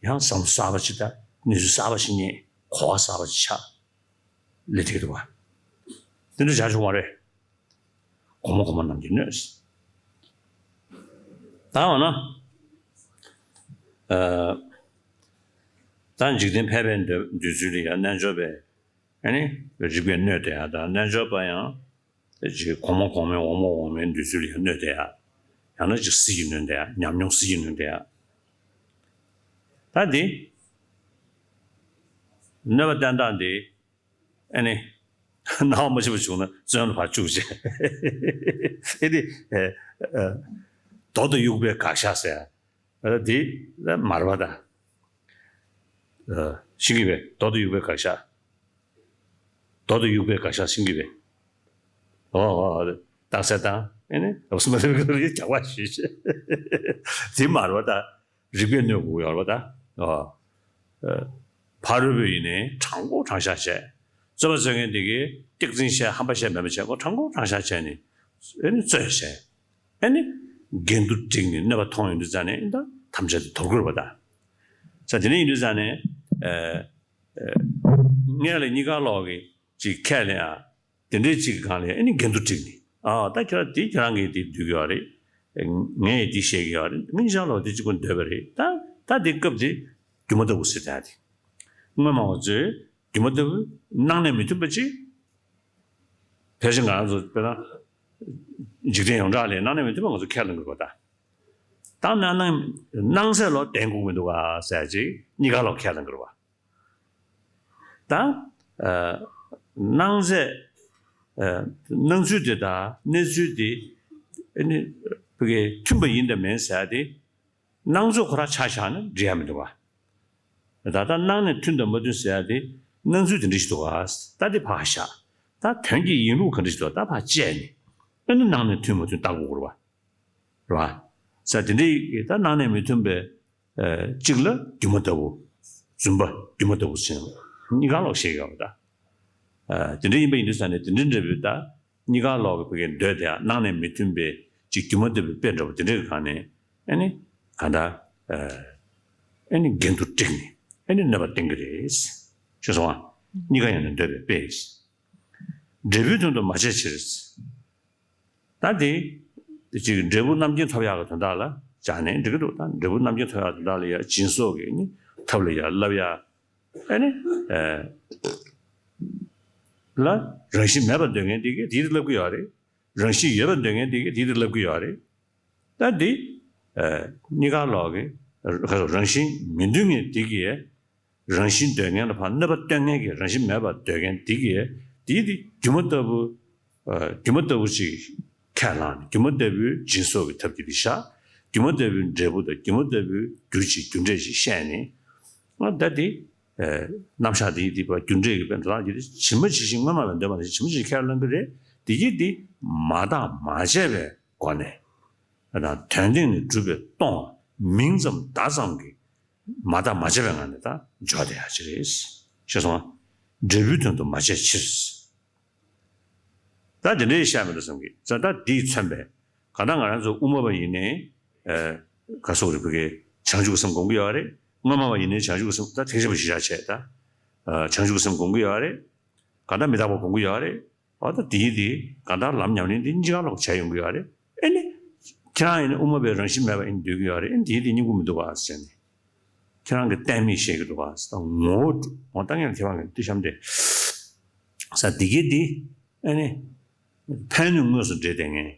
ཡང་བསམ་བློ་གསར་པ་ཅིག་དང་གནས་ཚུལ་གསར་པ་ཞིག་རྙེད། གོ་བ་གསར་པ་ཅིག་ཆགས། ལས་འབྲས་འདུག་བ། དེ་འདྲ་བྱ་ཆོག་མ་རེད། གོང་མ་གོང་མ་རྣམས་ཀྱིས་གནོད། ད་འོ་ན། ཨ། ད་འཇིག་རྟེན་ཕལ་པའི་འདོད་འདོད་ཚུལ་ལ་ཡང་རྣལ་འབྱོར་པས་ཨ་ནི་རིགས་པས་གནོད་དེ་ཡང་དང་རྣལ་འབྱོར་པ་ཡང་། ཅིག་གོང་མ་གོང་མའི་འོག་མ་འོག་མའི་འདོད་ཚུལ་ལ་ཡང་གནོད་དེ་ཡ། ཡང་ན་ཅིག་སྲིད་ཀྱིས་གནོད་དེ་ཡ། ཉམས་མྱོང་སྲིད་ཀྱིས་གནོད་དེ་ཡ། ད་འདི། གནོད་པ་བསྟན་སྟངས་འདི། ཨ་ནི། སྣང་བ་མ་བྱས་པ་བྱུང་ན་བཙོན་ལ་ཕར་བཅུག་བྱས། ཨེ་འདི། ཨ། ཨ། རྡོ་དང་དབྱུག་པའི་དགག་བཞག་ཟེར། ཨ། འདི་མ་རེད་པ་ད། ཤེས་ཀྱི་པས། རྡོ་དང་དབྱུག་པའི་དགག་བཞག་རྡོ་དང་དབྱུག་པའི་དགག་བཞག་ཤེས་ཀྱི་པས། ཨོ་ཨོ་ཨོ། རྟགས་གསལ་དང་ཨེ་ནི་ཨོ་སི་མ་རེད་པའི་རྒྱག་པ་ཞུས་ཤེས། དེ་མ་རེད་པ་ད། རིགས་པས་གནོད་དགོས་ཡོད་རེད་པ་ད། ཨོ། ཕ་རོལ་པོ་ཡིན་ནའི་དྲང་པོ་དྲང་བཞག་བྱས། རྩོད་པ་རྩོད་མཁན་དེ་གིས་སྐྱག་རྫུན་བཤད་ཧམ་པ་བཤད་མེད་པ་བྱས་ཁོ་དྲང་པོ་དྲང་བཞག་བྱས་ནས་ཨེ་ནི་རྩོད་བྱས། ཨེ་ནི། འགལ་འདུ་བསྒྲིགས་ནས་གནོད་པ་མཐོང་ཡོང་དུས་ཙ་ནས་ཨེ་ད་ཐམས་ཅད་དུ་དོར་དགོས་རེད་པ་ད། ས་དེ་འདྲ་ཡིན་དུས་ཙ་ནས། ཨེ། ཨེ། ངས་ལ་གཉིས་ཀ་ལོག་གི་ཅིག་ཁས་ལེན་ཨ། དེ་འདྲའི་ཅིག་གི་སྒང་ལ་ཨེ་ནི་འགལ་འདུ་བསྒྲིགས་ནས། ཨ། ད་ཁྱོད་རང་དེ་ཁྱོད་རང་གིས་དེ་འདོད་ཀྱི་ཡོད་རེད། ངས་དེ་བཤད་ཀྱི་ཡོད་རེད། ངས་ཅང་ལོག་དེ་གཅིག་པུ་འདོད་པ་རེད་ད། ད་དེ་སྐབས་དེ་སྒྱུ་མ་ལྟ་བུ་ཟེར་ད་དེ། སྔོན་མ་བ་ཚོས་སྒྱུ་མ་ལྟ་བུ་སྣང་གནས་མི་མཐུན་པ་ཅིག་ཕལ་ཆེར་ང་རང་ཚོ་དཔེར་ན། འཇིག་རྟེན་ཡོངས་གྲགས་ལ་སྣང་གནས་མི་མཐུན་པ་ང་ཚོ་ཁས་ལེན་དགོས་པ་དང་། ད་སྣང་སྣང་སྣང་ཚད་ལོ་བདེན་དགོས་མི་འདུག་ག་ཟེར་ཅིག་གཉིས་ཀ་ལོ་ཁས་ལེན་དགོས་པ། ད། ཨ། སྣང་ཚད། ཨ། སྣང་ཚུལ་དེ་དང་གནས་ཚུལ་དེ། ཨ་ནི། བུ་གའི་མཐུན་པ་ཡིན་དང་མིན་ཟེར་དེ། སྣང་ཚུལ་ཁོ་རང་ཆ་བཞག་ན་འགྲིག་ཡ་མི་འདུག་བ། ད་ལྟ་སྣང་ནས་མཐུན་དང་མ་མཐུན་ཟེར་ཡ་དེ་སྣང་ཚུལ་དེ་འདྲ་ཞིག་འདུག་ག་ད་དེ་ཕར་བཞག་ད་དོན་གྱི་ཡིན་ལུགས་ག་འདྲ་ཞིག་འདུག་ད་ཕར་བཅད་ནས་ཨ་ནི་སྣང་ནས་མཐུན་མ་མཐུན་བལྟ་དགོས་རེད་བ། རེད་བ། ས་དེ་འདྲའི་ད་སྣང་ནས་མི་མཐུན་པའི་གཅིག་ལ་སྒྱུ་མ་ལྟ་བུ། རྫུན་པ་སྒྱུ་མ་ལྟ་བུ་ཟེར་གཉིས་ཀ་ལོག་བཤད་ཡོད་པ་ད། དེ་འདྲ་ཡིན་པ་ཡིན་དུས་ས་ནས་དེ་འདྲ་འདྲ་བའི་ད། གཉིས་ཀ་ལོག་གི་བུ་གའི་འདོད་དེ་སྣང་ནས་མི་མཐུན་པའི་ཅིག་སྒྱུ་མ་ལྟ་བུའི་དཔེ་འདྲ་བོ་དེ་འདྲའི་སྒང་ནས་ཨ་ནི་གང་ལྟར་ཨ་ནི་འགལ་འདུ་བསྒྲིགས་ནས་ཨ་ནི་གནོད་པ་བསྟན་གྱི་རེད། ཤེས་སོང་ཨ། གཉིས་ཀ་ཡང་ནི་འདོད་པའི་དཔེ། འབྲས་བུའི་དོན་དུ་མ་བྱས་ཕྱིར། ད་དེ་ཅིག་འབྲས་བུ་རྣམ་མཁྱེན་ཐོབ་ཡག་གི་དོན་དག་ལ་སྦྱར་ནས་འགྲིག་གི་འདུག་ད་འབྲས་བུ་རྣམ་མཁྱེན་ཐོབ་ཡག་དོན་དག་ལ་ཡ་སྦྱིན་སོགས་ཀྱི་ནི་ཐབས་ལ་ཡ་བསླབ་ཡ། ཨ་ནི། ཨ། ལ་རང་བཞིན་མེད་པར་འདོད་མཁན་དེ་གིས་དེ་ལ་བསླབ་ཀྱི་ཡོད་རེད། རང་བཞིན་ཡོད་པར་འདོད་མཁན་དེ་གིས་དེ་ལ་བསླབ་ཀྱི་ཡོད་རེད། ད་འདི། ཨ། གཉིས་ཀ་ལོག་གི། ཁ་སོ་རང་བཞིན་མི་མཐུན་མཁན་དེ་གིས། རང་བཞིན་འདོད་མཁན་ལ་ཕར་གནོད་པ་སྟོན་མཁན་གྱི་རང་བཞིན་མེད་པར་འདོད་མཁན་འདི་གིས་འདི་འདི་སྒྱུ་མ་ལྟ་བུ། ཨ། སྒྱུ་མ་ལྟ་བུ་ཅིག་ཁས་བླངས་ནས་སྒྱུ་མ་ལྟ་བུའི་སྦྱིན་སོགས་ཀྱི་ཐབས་ཀྱིས་འདི་བཞག་སྒྱུ་མ་ལྟ་བུའི་འབྲས་བུ་དང་སྒྱུ་མ་ལྟ་བུའི་རྒྱུ་ཅིག་རྒྱུ་འབྲས་ཅིག་བཤད་ནས། ཨ། ད་འདི། ཨ། རྣམ་གཞག་འདི་འདི་བ་རྒྱུ་འབྲས་ཀྱི་དཔེ་འདི་དག་ཡིན་ཏེ་ཇི་མ་ཇི་བཞིན་སྔོན་མ་ལ་འདོད་པ་ནི་ཇི་མ་ཇི་བཞིན་ཁས་བླངས་ཀྱི་རེད། འདི་གིས་འདི་མ་བརྟགས་མ་དཔྱད་པའི་སྒོ་ནས། ཨ། དོན་སྟེང་ནས་གྲུབ་པའི་སྟོང་མིང་ཙམ་བརྡ་ཙམ་གྱི། མ་བརྟགས་མ་དཔྱད་པའི་ངང་ནས་ད་འཇོག་བསྡད་ཡ་ཅིག་རེད། ཤེས་སོང་ང་། འབྲས་བུའི་དོན་དུ་མ་དཔྱད་ཕྱིར། ད་དེ་འདྲའི་བཤད་མི་འདུག་བསམ་གི། ད་ད་འདིས་མཚོན་པའི། གང་ལྟར་ང་རང་ཚོ་དབུ་མ་པ་ཡིན་ནའི། ཨ། ག་སོགས་རིག་པའི་བྱང་ཆུབ་ཀྱི་སེམས་སྒོམ་གྱི་ཡོད་རེད། དངོས་སྨྲ་བ་ཡིན་ནའི་བྱང་ཆུབ་ཀྱི་སེམས་ད་ཐེག་ཆེན་པ་གཞིར་བཞག་བྱས་ད། ཨ། བྱང་ཆུབ་ཀྱི་སེམས་སྒོམ་གྱི་ཡོད་རེད། གང་ལྟར་མི་རྟག་པ་སྒོམ་གྱི་ཡོད་རེད། ཨ། ད་དེའི་དེ་གང་ལྟར་ལམ་ཉམས་ལེན་དེ་གཉིས་ཀ་ལོག་བྱས་ཡོང་གི་ཡོད་རེད། ཨེ་ནི། ཁྱེད་རང་ཡིན་ན་དབུ་མ་པའི་རང་བཞིན་མེད་པ་ཡིན་འདོད་ཀྱི་ཡོད་རེད། ཨེ་ནི་དེའི་དེ་སྙིང་པོ་མི་འདུག་ག་ཟེར་ནས། ཁྱེད་རང་གི་གཏན་མེད་བཤད་ཀྱི་འདུག་ག་ཟེར། ད་ངོ་བོ་ངོ་བོ་ད་ངས་ཁྱེད་རང་གི་འདི་གཤམ་དེ་ས་འདི་གའི་འདི། ཨེ་ནི། ཕན་ནུས་དངོས་སུ་འབྲེལ་ཏེ་ངས།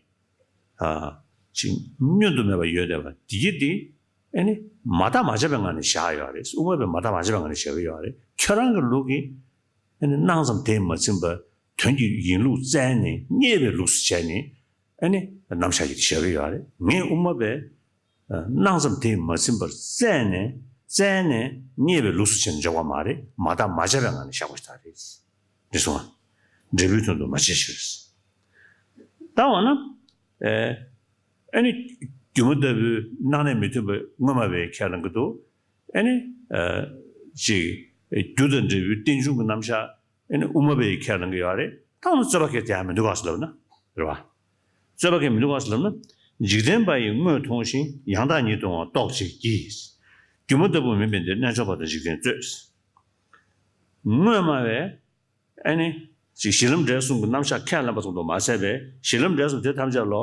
ཨ། ཅིག་བསྙོན་དུ་མེད་པ་ཡོད་བསྡད་པ་འདི་གའི་འདི། ཨེ་ནི། མ་བརྟགས་མ་དཔྱད་པའི་ངང་ནས་བཞག་ཡོད་རེད། དབུ་མ་པས་མ་བརྟགས་མ་དཔྱད་པའི་ངང་ནས་བཞག་གི་ཡོད་རེད། ཁྱོད་རང་གི་ལུགས་ཀྱི། ཨ་ནི་སྣང་ཙམ་དེས་མ་ཚིམ་པར་དོན་གྱི་ཡིན་ལུགས་བཙལ་ནས་རྙེད་པའི་ལུགས་སུ་བྱས་ནས། ཨ་ནི་རྣམ་གཞག་གི་བཞག་གི་ཡོད་རེད། ངས་དབུ་མ་པས་སྣང་ཙམ་དེས་མ་ཚིམ་པར་བཙལ་ནས་བཙལ་ནས་རྙེད་པའི་ལུགས་སུ་བྱས་ནས་འཇོག་པ་མ་རེད། མ་བརྟགས་མ་དཔྱད་པའི་ངང་ནས་བཞག་པ་ཞིག་ད་རེད། འདི་སོང་ང་། འབྲས་བུའི་དོན་དུ་མ་དཔྱད་ཕྱིར། ད་འོ་ན། ཨ་ནི་སྒྱུ་མ་ལྟ་བུའི་སྣང་གནས་མི་མཐུན་པ་དངོས་སྨྲ་བས་ཁས་ལེན་གྱི་འདུག་ཨ་ནི། ཨ། ཅིག་རྒྱུ་དང་འབྲས་བུའི་རྟེན་འབྱུང་གི་རྣམ་གཞག་ཨ་ནི་དབུ་མ་པས་ཁས་ལེན་གྱི་ཡོད་རེད། ད་འོ་ན་རྩོད་པ་གལ་ཏེ་ཡང་མི་འདུག་ག་ཟེར་ལབ་ན། རེད་བ། རྩོད་པ་གལ་མི་འདུག་ག་ཟེར་ལབ་ན། འཇིག་རྟེན་པ་ཡིས་དངོས་མཐོང་ཞིང་། ཡང་དག་ཉིད་མཐོང་བ་རྟོགས་བྱེད་ཀྱི། སྒྱུ་མ་ལྟ་བུ་མིན་པས་འདིར་རྣལ་འབྱོར་པ་དང་འཇིག་རྟེན་རྩོད། དངོས་སྨྲ་བས། ཨ་ནི། ཅིག་གཞི་ལམ་འབྲས་གསུམ་གྱི་རྣམ་གཞག་ཁས་ལེན་པ་ཙམ་དུ་མ་ཟད་པའི་གཞི་ལམ་འབྲས་གསུམ་དེ་ཐམས་ཅད་ལོ།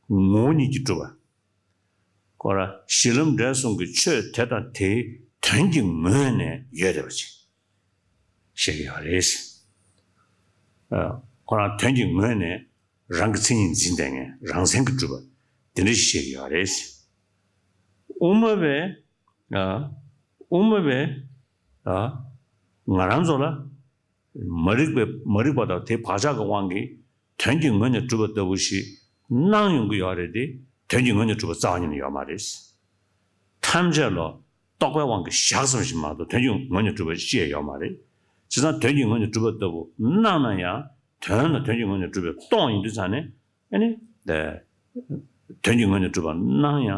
ངོ་བོ་ཉིད་ཀྱིས་གྲུབ་པ། ཁོ་རང་གཞི་ལམ་འབྲས་གསུམ་གྱི་ཆོས་དེ་དང་དེའི་དོན་གྱི་ངོས་ནས་ཡོད་བསྡད་པ་ཅིག་བཤད་ཀྱི་ཡོད་རེད། ཨ། ཁོ་རང་དོན་གྱི་ངོས་ནས་རང་གི་མཚན་ཉིད་འཛིན་བསྡད་མཁན་རང་མཚན་གྱིས་གྲུབ་པ་དེ་འདྲ་ཞིག་བཤད་ཀྱི་ཡོད་རེད། དབུ་མ་པས། ཨ། དབུ་མ་པས། ཨ། ང་རང་ཚོ་ལ། མ་རིག་པའི་མ་རིག་པ་དང་དེའི་བག་ཆགས་ཀྱི་དབང་གིས་དོན་གྱི་ངོས་ནས་གྲུབ་པ་ལྟ་བུ་ཞིག་སྣང་ཡོང་གི་ཡོད་རེད་དེ། དོན་གྱི་ངོས་ནས་གྲུབ་པ་རྩ་བ་ཉིད་ནས་ཡོད་མ་རེད། ཐམས་ཅད་ལ་རྟོག་པའི་དབང་གིས་བཞག་ཙམ་ཞིག་མ་གཏོགས་དོན་གྱི་ངོས་ནས་གྲུབ་པ་ཅི་ཡང་ཡོད་མ་རེད། བྱས་ཙང་དོན་གྱི་ངོས་ནས་གྲུབ་པ་ལྟ་བུ་སྣང་ན་ཡང་དོན་ལ་དོན་གྱི་ངོས་ནས་གྲུབ་པའི་སྟོང་ཡིན་དུས་ཙང་ནས། ཨ་ནི། དོན་གྱི་ངོས་ནས་གྲུབ་པ་སྣང་ཡང་།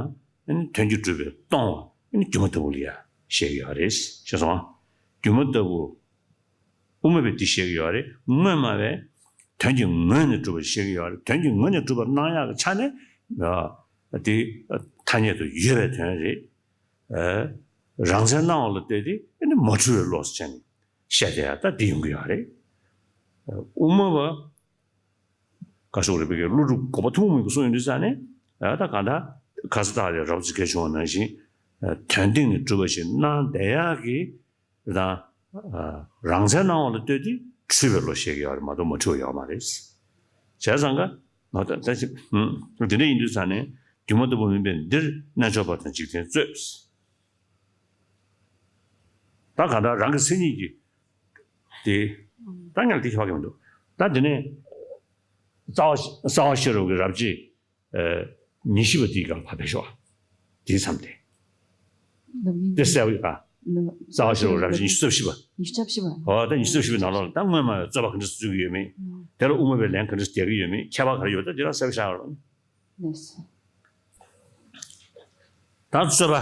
ཨ་ནི་དོན་གྱིས་གྲུབ་པའི་སྟོང་བ་ཨ་ནི་སྒྱུ་མ་ལྟ་བུ་ལ་ཡང་བཤད་ཀྱི་ཡོད་རེད། ཤེས་སོང་ང་། སྒྱུ་མ་ལྟ་བུ། དབུ་མ་པས་འདི་བཤད་ཀྱི་ཡོད་རེད། དངོས་སྨྲ་བས་དོན་གྱི་ངོས་ནས་གྲུབ་པ་བཤད་ཀྱི་ཡོད་རེད། དོན་གྱི་ངོས་ནས་གྲུབ་པ་སྣང་ཡག་གི་ཆ་ནས། ཨ། དེ་ཐ་སྙད་དུ་ཡོད་པའི་དོན་རེད། ཨ། རང་མཚན་སྣང་བ་ལ་ལྟོས་ཏེ་ཨ་ནི་མ་འཁྲུལ་བའི་བློ་ཟེར་བྱས་ནས་བཤད་བསྡད་ཡ་ད་འདི་ཡོང་གི་ཡོད་རེད། ཨ། དབུ་མ་པ། བཀའ་ཤོག་རིག་པའི་ཀླུ་སྒྲུབ་དགོངས་པ་ཐུན་མོང་མ་ཡིན་པ་གསུངས་ཡོང་དུས་ཙང་ནས། ཨ། ད་གང་ལྟར་ཁ་ས་ཐག་རེད། རབ་ཙི་གས་བྱུང་བ་ནང་བཞིན། ཨ། དོན་སྟེང་ནས་གྲུབ་པ་ཞིག་སྣང་བསྡད་ཡག་གི་དང་། ཨ། རང་མཚན་སྣང་བ་ལ་ལྟོས་ཏེ་འཁྲུལ་པའི་བློ་བཤད་ཀྱི་ཡོད་རེད་མ་གཏོགས་མ་འཁྲུལ་བ་ཡོད་མ་རེད། བྱས་ཙང་ཀ། ད་ད་ཅི། ཨུམ། དེ་འདྲ་ཡིན་དུས་ཙང་ནས་སྒྱུ་མ་ལྟ་བུ་མིན་པས་འདིར་རྣལ་འབྱོར་པ་དང་འཇིག་རྟེན་རྩོད། ད་གང་ལྟར་རང་གི་མཚན་ཉིད་ཀྱིས་དེ། ད་ངས་ལ་དེ་ཁྱད་པར་གྱི་མི་འདུག་ད་དེ་ནས་རྩ་བ་རྩ་བ་ཤེས་རབ་ཀྱི་རབ་བྱེད། ཨ། ཉི་ཤུ་པ་དེའི་སྒང་ལ་ཕར་ཕེབས་ཤོག་དེའི་མཚམས་དེ། ལབ་ཡིན། དེ་གསལ་པོ་ཡོད་ག་ལབ། རྩ་བ་ཤེས་རབ་རབ་བྱེད་ཉི་ཤུ་རྩ་བཞི་པ། ཉི་ཤུ་རྩ་བཞི་པ། ཨོ། ད་ཉི་ཤུ་རྩ་བཞི་པའི་ནང་ལོགས་ལ་ད་དངོས་སྨྲ་བའི་རྩོད་པ་ག་འདྲ་རྩོད་ཀྱི་ཡོད་མེད། ཨོ། དེ་ལ་དབུ་མ་པའི་ལན་ག་འདྲ་རྒྱག་གི་ཡོད་མེད། ཁྱད་པར་ག་རེ་ཡོད། ད་དེ་རང་གསལ་པོ་ཤར་རོགས། ལགས་སོ། ད་རྩོད་པ།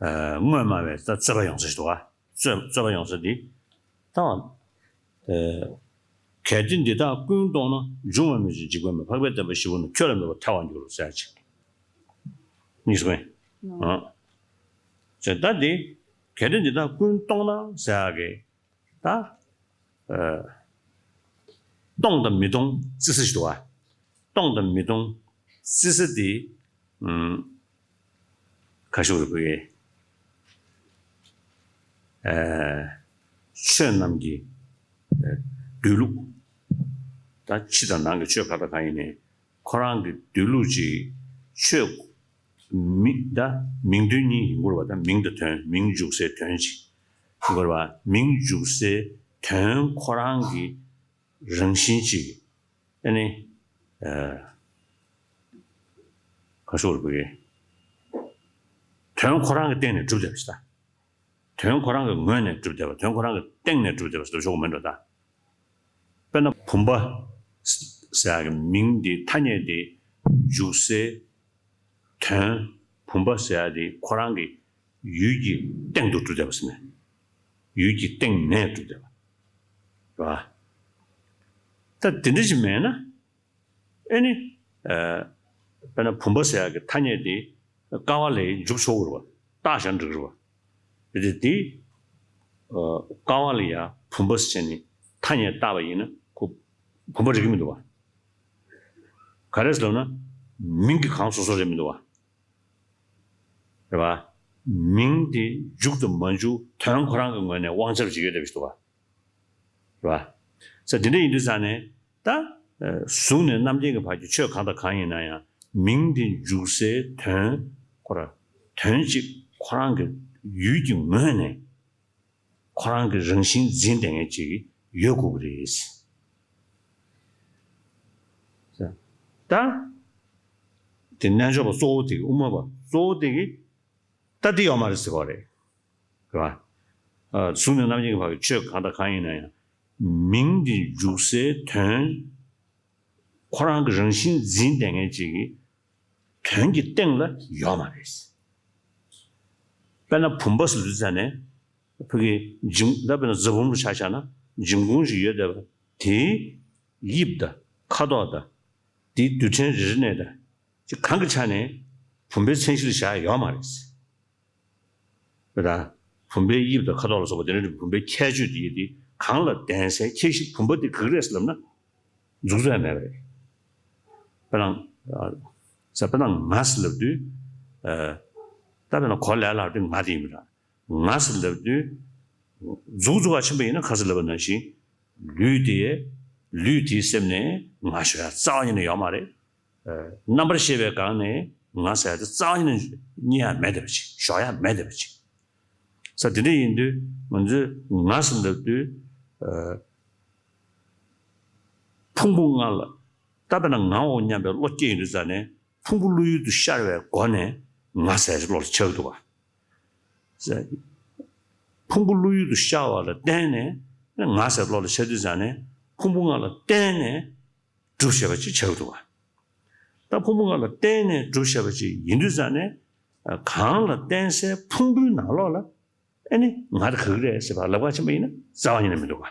ཨ། དངོས་སྨྲ་བའི་ད་རྩོད་པ་ཡོང་ས་ཞིག་འདུག་ག་རྩོད་རྩོད་པ་ཡོང་ས་འདི། ད། ཨ། གལ་ཏེ་འདི་དག་ཀུན་སྟོང་ན། འབྱུང་བ་མེད་ཅིང་འཇིག་པ་མེད། འཕགས་པའི་བདེན་པ་བཞི་པོ་ནི། ཁྱོད་ལ་མེད་པར་ཐལ་བར་འགྱུར་རོ་ཟེར་ཅིག་གཉིས་སུ་ཀུན། ཨ། ཟེར་ད་འདི། གལ་ཏེ་འདི་དག་ཀུན་སྟོང་ན་ཟེར་ཡག་གི། ད། ཨ། སྟོང་དང་མི་སྟོང་བརྩི་ས་ཞིག་འདུག་ག་སྟོང་དང་མི་སྟོང་བརྩི་ས་དེ། ཨུམ། ཁ་ཤོར་བའི། ཨ། ཆོས་རྣམས་ཀྱི། ཨ། སྡོད་ལུགས། ད་ཕྱི་དང་ནང་གི་ཆོས་ག་དང་གང་ཡིན་ནའི་ཁོ་རང་གི་སྡོད་ལུགས་ཅིག་ཆོས། མིང་། ད་མིང་དོན་གཉིས་ཡིན་དགོས་པ། ད་མིང་དང་དོན། མིང་འཇུག་སའི་དོན་ཅིག་གོ་རེད་བ། མིང་འཇུག་སའི་དོན་ཁོ་རང་གི་རང་བཞིན་གཅིག་ཨ་ནི། ཨ། ག་ཤོར་བུ་གི། དོན་ཁོ་རང་གི་སྟེང་ནས་གྲུབ་བསྡད་པ་ཞིག་ད། དོན་ཁོ་རང་གི་ངོས་ནས་གྲུབ་བསྡད་པ། དོན་ཁོ་རང་གི་སྟེང་ནས་གྲུབ་བསྡད་པ་ཞིག་ལ་ཞོག་མིན་འགྲོ་ད། དཔེར་ན་བུམ་པ་ཟེར་ཡག་གི་མིང་འདི་ཐ་སྙད་འདི་འཇུག་སའི་དོན། བུམ་པ་ཟེར་ཡག་འདི་ཁོ་རང་གི་ཡུལ་གྱི་སྟེང་དུ་གྲུབ་བསྡད་པ་ཟེར་ནས། ཡུལ་གྱི་སྟེང་ནས་གྲུབ་བསྡད་པ། རེད་བ། ད་དེ་འདྲ་ཞིག་མེད་ན། ཨེ་ནི། ཨ། དཔེར་ན་བུམ་པ་ཟེར་ཡག་གི་ཐ་སྙད་དེ་ཀ་བ་ལ་འཇུག་ཆོག་གི་རེད་བ། བཏགས་བཞག་འགྲིག་གི་རེད་བ། རེད་དེ་དེ། ཨ། ཀ་བ་ལ་ཡ་བུམ་པ་ཟེར་ནས་ཐ་སྙད་བཏགས་པ་ཡིན་ན་ཁོ་བུམ་པ་རིག་གི་མི་འདུག་བ། ག་རེ་ཟེར་ལབ་ན། མིང་གི་གང་སོ་སོ་རེད་མི་འདུག་བ། རེད་བ། མིང་དེ་འཇུག་དང་མ་འཇུག་དོན་ཁོ་རང་གི་ངོས་ནས་དབང་ཆ་ཅིག་ཡོད་བསྡད་པ་ཞིག་འདུག་བ། རེད་བ། ས་དེ་འདྲ་ཡིན་དུས་ཙང་ནས་ད། ཨ། གཟུགས་ནས་རྣམ་མཁྱེན་གྱི་བར་གྱི་ཆོས་གང་དང་གང་ཡིན་ན་ཡང་མིང་དེ་འཇུག་སའི་དོན་ཁོ་ར། དོན་གཅིག་ཁོ་རང་གི་ཡུལ་གྱི་ངོས་ནས་ཁོ་རང་གི་རང་བཞིན་འཛིན་བསྡད་མཁན་ཅིག་ཡོད་དགོས་ཀྱི་རེད། ད། དེ་རྣལ་འབྱོར་པ་གཙོ་བོ་དེ་གི་དབུ་མ་པ་གཙོ་བོ་དེ་གི་ད་དེ་ཡོད་མ་རེད་ཟེར་བ་རེད། རེད་བ། ཨ། གཟུགས་ནས་རྣམ་མཁྱེན་གྱི་བར་གྱི་ཆོས་གང་དང་གང་ཡིན་ན་ཡང་མིང་འདི་འཇུག་སའི་དོན་ཁོ་རང་གི་རང་བཞིན་འཛིན་བསྡད་མཁན་ཅིག་གི་དོན་གྱི་སྟེང་ལ་ཡོད་མ་རེད། དཔེར་ན་བུམ་པ་ཟེར་དུས་ཙང་ནས་ཕ་གི་འཇིམ། ད་དཔེར་ན་རྫ་བུམ་རུ་ཆ་བཞག་ན་འཇིམ་གུང་ཞིག་ཡོད་བསྡད་པ་དེའི་དབྱིབས་དང་ཁ་དོག་དང་དེའི་རྡུལ་ཕྲན་རེ་རེ་ནས་དང་ཅིག་གང་གི་ཆ་ནས་བུམ་པའི་མཚན་གཞི་ལ་བཞག་ཡོད་མ་རེད། དེ་ལྟར་བུམ་པའི་དབྱིབས་དང་ཁ་དོག་ལ་སོགས་པ་དེ་འདྲ་བུམ་པའི་ཁྱད་ཆོས་དེ་ཡིན་ཏེ་གང་ལ་ལྡན་སའི་ཁྱད་གཞི་བུམ་པ་དེ་ག་གི་རེད་ལབ་ན་འཛུགས་ས་མེད་པ་རེད། དཔེར་ན། ཨ། ས་དཔེར་ན་ང་ཟེར་ལབ་དུས། ཨ། ད་དཔེར་ན་གོ་ལ་ལབ་དུས་ང་དེ་ཡིན་པ་འདྲ། ང་ཟེར་ལབ་དུས། མཛུབ་བཙུགས་པ་ཕྱིན་པ་ཡིན་ན་ག་ཟེར་ལབ་པ་ནང་བཞིན། ལུས་དེ། ལུས་དེའི་སེམས་ནས་ང་ཞོག་ཡ་རྩ་བ་ཉིད་ནས་ཡོད་མ་རེད། ཨ། རྣམ་པར་ཤེས་པའི་སྒང་ནས་ང་ཟེར་ཡ་དེ་རྩ་བ་ཉིད་ནས་རྙེད་ཡ་མེད་བསྡད་པ་ཅིག་ཞོག་ཡ་མེད་བསྡད་པ་ཅིག་ས་དེ་འདྲ་ཡིན་དུས་ང་ཚོས་ང་ཟེར་ལབ་དུས། ཨ། ཕུང་པོ་ལྔ་ལ་ད་དཔེར་ན་ངའོ་སྙམ་པའི་བློ་སྐྱེ་ཡོང་དུས་ཙང་ནས་ཕུང་པོ་བློ་ཡུལ་དུ་ཤར་བའི་སྒོ་ནས་ང་ཟེར་བློ་ལ་ཆགས་འདུག་བ། ཕུང་པོ་བློ་ཡུལ་དུ་ཤར་བ་ལ་བརྟེན་ནས་ང་ཟེར་བློ་ལ་ཆགས་དུས་ཙང་ནས་ཕུང་པོ་ལྔ་ལ་བརྟེན་ནས་གྲུབ་བྱས་པ་ཅིག་ཆགས་འདུག་བ། ད་ཕུང་པོ་ལྔ་ལ་བརྟེན་ནས་གྲུབ་བྱས་པ་ཅིག་ཡིན་དུས་ཙང་ནས་གང་ལ་བརྟེན་སའི་ཕུང་པོའི་ནང་ལོགས་ལ་ཨེ་ནི་ང་དེ་ག་གི་རེད་ཟེར་བ་ལབ་པ་ཕྱིན་པ་ཡིན་ན་རྩ་བ་ཉིད་ནས་མི་འདུག་ག།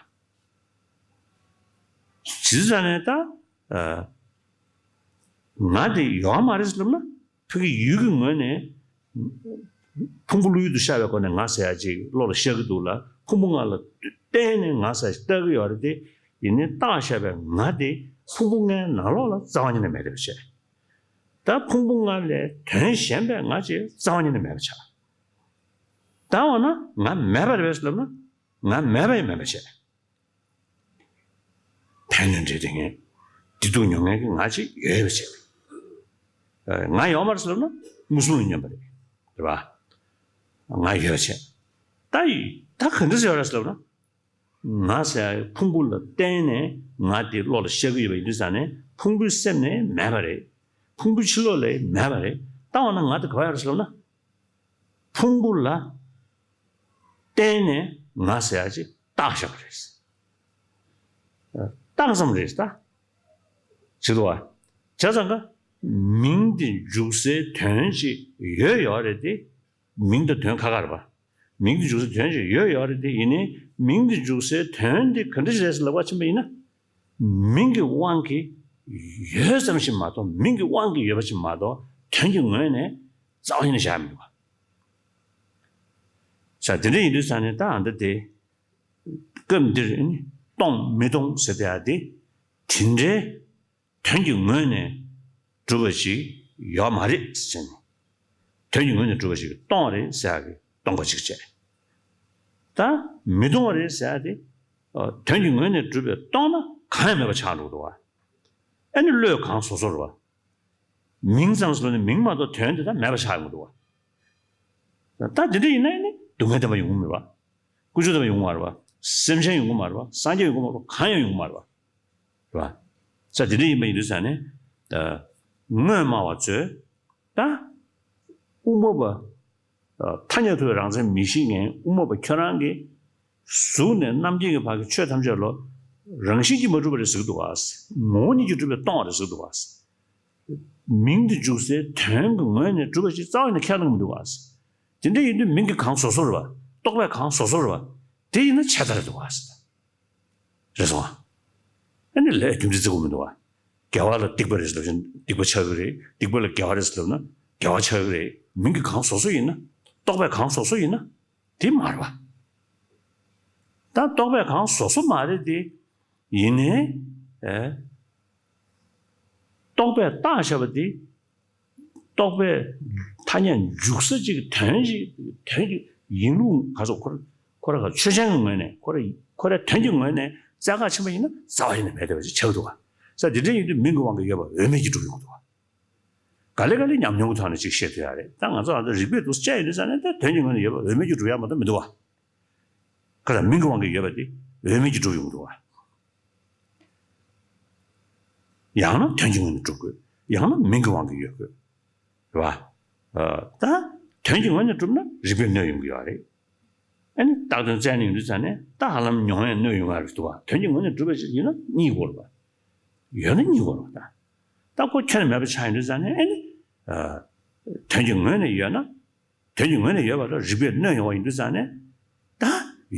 ཇི་ཙམ་ནས་ད། ཨ། ང་དེ་ཡོད་མ་རེད་ཟེར་ལབ་ན་ཕ་གི་ཡུལ་གྱི་ངོས་ནས་ཕུང་པོ་བློ་ཡུལ་དུ་ཤར་བའི་སྒོ་ནས་ང་ཟེར་ཡ་ཅིག་བློ་ལ་ཤར་གྱི་འདུག་ལ། ཕུང་པོ་ལྔ་ལ་བརྟེན་ནས་ང་ཟེར་ཡ་ཅིག་ལྟ་གི་ཡོད་རེད་དེ། ཡིན་ནའི་བཏགས་བཞག་པའི་ང་དེ་ཕུང་པོ་ལྔའི་ནང་ལོགས་ལ་རྩ་བ་ཉིད་ནས་མེད་པ་བྱས། ད་ཕུང་པོ་ལྔ་ལས་དོན་གཞན་པའི་ང་ཅིག་རྩ་བ་ཉིད་ནས་མེད་པ་ཆགས། ད་འོ་ན་ང་མེད་པ་རེད་པས་ལབ་ན་ང་མེད་པ་ཡང་མེད་པ་བྱས། ཕན་གནོད་འབྲེལ་ལྡན་མཁན། བདེ་སྡུག་མྱོང་མཁན་གྱི་ང་ཅིག་ཡོད་པ་བྱས། ཨ། ང་ཡོད་མ་རེད་ལབ་ན་མངོན་སུམ་ཡིན་སྙམ་པ་རེད། རེད་པ། ང་ཡོད་པ་བྱས། ད་ཡི་ད་ག་འདྲ་ཟེར་བ་རེད་ལབ་ན། ང་ཟེར་ཡ་ཕུང་པོ་ལ་བརྟེན་ནས་ང་དེ་བློ་ལ་ཤར་གྱི་ཡོད་པ་ཡིན་དུས་ཙང་ནས་ཕུང་པོའི་སེམས་ནས་མེད་པ་རེད། ཕུང་པོའི་ཕྱི་ལོགས་ལ་མེད་པ་རེད། ད་འོ་ན་ང་དེ་ག་པར་ཡོད་རེད་ལབ་ན། ཕུང་པོ་ལ་བརྟེན་ནས་ང་ཟེར་ཡ་ཅིག་བཏགས་བཞག་པ་རེད། བཏགས་ཙམ་རེད་ད། བྱེད་དོ་བ། བྱས་ཙང་ཀ་མིང་དེ་འཇུག་སའི་དོན་ཅིག་ཡོད་ཡོད་རེད་དེ། མིང་དང་དོན་ཁ་ཁ་རེད་པ། མིང་དེ་འཇུག་སའི་དོན་ཅིག་ཡོད་ཡོད་རེད་དེ། ཡིན་ནའི་མིང་དེ་འཇུག་སའི་དོན་དེ་ག་འདྲ་ཞིག་རེད་ཟེར་ལབ་པ་ཕྱིན་པ་ཡིན་ན། མིང་གི་དབང་གིས་ཡོད་ཙམ་ཞིག་མ་གཏོགས། མིང་གི་དབང་གིས་ཡོད་པ་ཞིག་མ་གཏོགས་དོན་གྱི་ངོས་ནས་རྩ་བ་ཉིད་ནས་བཞག་མི་འདུག་ག། ས་དེ་འདྲ་ཡིན་དུས་ཙང་ནས་ད་ཨ་འདི་དེ་སྐབས་འདིར་ནི་སྟོང་མི་སྟོང་ཟེར་བསྡད་ཡ་དེ་དེ་འདྲའི་དོན་གྱི་ངོས་ནས་གྲུབ་པ་ཞིག་ཡོད་མ་རེད་ཟེར་ནས། དོན་གྱི་ངོས་ནས་གྲུབ་པ་ཞིག་སྟོང་བ་རེད་ཟེར་ཡ་གི་སྟོང་པ་ཅིག་བྱས། ད་མི་སྟོང་བ་རེད་ཟེར་ཡ་དེ། ཨ། དོན་གྱི་ངོས་ནས་གྲུབ་པའི་སྟོང་ན་གང་ཡང་མེད་པ་ཆགས་འགྲོ་གི་འདུག་བ། ཨ་ནི་བློས་གང་སོ་སོ་རེད་བ། མིང་ཙམ་ཟེར་ནས་མིང་མ་གཏོགས་དོན་དེ་དག་མེད་པ་ཆགས་ཡོང་གི་འདུག་བ། ད་དེ་འདྲ་ཡིན་ན་ཨ་ནི་སྡུག་བསྔལ་བདེན་པ་ཡོང་གི་མེད་པ། དཀོན་མཆོག་ཐོབ་པ་ཡོང་གི་མ་རེད་པ། སེམས་ཅན་ཡོང་གི་མ་རེད་པ། སངས་རྒྱས་ཡོང་གི་མ་རེད་པ། གང་ཡང་ཡོང་གི་མ་རེད་པ། རེད་པ། ས་དེ་འདྲ་ཡིན་པ་ཡིན་དུས་ཙང་ནས། ད་དངོས་སྨྲ་བ་ཚོས་ད་དབུ་མ་པ། ཐ་སྙད་ཐོག་རང་མཚན་མི་ཤེས་མཁན་དབུ་མ་པ་ཁྱོད་རང་གིས་གཟུགས་ནས་རྣམ་མཁྱེན་གྱི་བར་གྱི་ཆོས་ཐམས་ཅད་ལ་རང་བཞིན་གྱིས་མ་གྲུབ་པ་རེད་ཟེར་གྱི་འདུག་ག་ངོ་བོ་ཉིད་ཀྱིས་གྲུབ་པས་སྟོང་བ་རེད་ཟེར་གྱི་འདུག་ག་མིང་དུ་འཇུག་སའི་དོན་གྱི་ངོས་ནས་གྲུབ་པ་ཞིག་རྩ་བ་ནས་ཁས་ལེན་གྱི་མི་འདུག་ག་དེ་འདྲ་ཡིན་དུས་མིང་གི་གང་བཟོ་བཟོ་རེད་པ། རྟོག་པས་གང་བཟོ་བཟོ་རེད་པ། དེ་ཡིན་ན་ཆད་ལྟ་རེད་འདུག་ག་རེད་སོང་ཨ། ཨ་ནི་ལས་རྒྱུ་མཚན་བརྩི་དགོས་མི་འདུག་ག་དགེ་བ་ལ་སྡིག་པ་རེད་ཟེར་ལབ་ན་སྡིག་པ་ཆགས་ཀྱི་རེད། སྡིག་པ་ལ་དགེ་བ་རེད་ཟེར་ལབ་ན་དགེ་བ་ཆགས་ཀྱི་རེད། མིང་གི་གང་བཟོ་བཟོ་ཡིན་ན། རྟོག་པས་གང་བཟོ་བཟོ་ཡིན་ན། དེ་མ་རེད་པ། ད་རྟོག་པས་གང་བཟོ་བཟོ་མ་རེད་དེ། ཡིན་ནའི། ཨེ། རྟོག་པས་བཏགས་བཞག་པ་དེ། རྟོག་པས་ཐ་སྙད་འཇུག་ས་ཅིག་དོན་ཅིག་དོན་གྱི་ཡིན་ལུགས་ག་སོགས་ཁོ་ཁོ་ར་ག་ཆོས་ཅན་གྱི་ངོས་ནས་ཁོ་ར་ཁོ་རའི་དོན་གྱི་ངོས་ནས་རྩ་ཁ་ཕྱིན་པ་ཡིན་ན་རྩ་བ་ཡིན་ན་མེད་བསྡད་པ་ཅིག་ཆགས་འདུག་ག་ས་དེ་འདྲ་ཡིན་དུས་མིང་གི་དབང་གིས་ཡོད་པ་འོས་མེད་ཀྱི་གྲུབ་ཡོང་འདུག་ག་ག་ལེ་ག་ལེ་ཉམས་མྱོང་གི་ཐོག་ནས་ཅིག་བཤད་ཐུབ་ཡ་རེད། ད་ང་ཚོ་ཨ་ད་རིགས་པས་འདུག་སེ་དཔྱད་ཡོང་དུས་ཙང་ནས་ད་དོན་གྱི་ངོས་ནས་ཡོད་པ་འོས་མེད་ཀྱི་གྲུབ་ཡ་མ་གཏོགས་མི་འདུག་ག་ཁ་ས་མིང་གི་དབང་གིས་ཡོད་པ་དེ་འོས་མེད་ཀྱི་གྲུབ་ཡོང་གི་འདུག་ག་ཡང་ན་དོན་གྱི་ངོས་ནས་གྲུབ་དགོས། ཡང་ན་མིང་གི་དབང་གིས་ཡོད་དགོས། རེད་བ། ཨ། ད་དོན་གྱི་ངོས་ནས་གྲུབ་ན་རིགས་པས་གནོད་ཡོང་གི་ཡོད་རེད། ཨ་ནི་རྟགས་དོན་བཙལ་ནས་ཡོང་དུས་ཙང་ནས་ད་ཧ་ལམ་མྱོང་བས་གནོད་ཡོང་ཡ་རེད་འདུག་བ། དོན་གྱི་ངོས་ནས་གྲུབ་པ་ཞིག་ཡིན་ན་རྙེད་དགོས་རེད་བ། ཡོད་ན་རྙེད་དགོས་རེད་བ་ད། ད་ཁོ་ཁྱོན་ནས་མེད་པ་ཆགས་ཡོང་དུས་ཙང་ནས་ཨ་ནི། ཨ། དོན་གྱི་ངོས་ནས་ཡོད་ན། དོན་གྱི་ངོས་ནས་ཡོད་པ་ལ་རིགས་པས་གནོད་ཡོང་བ་ཡིན་དུས་ཙང་ནས། ད་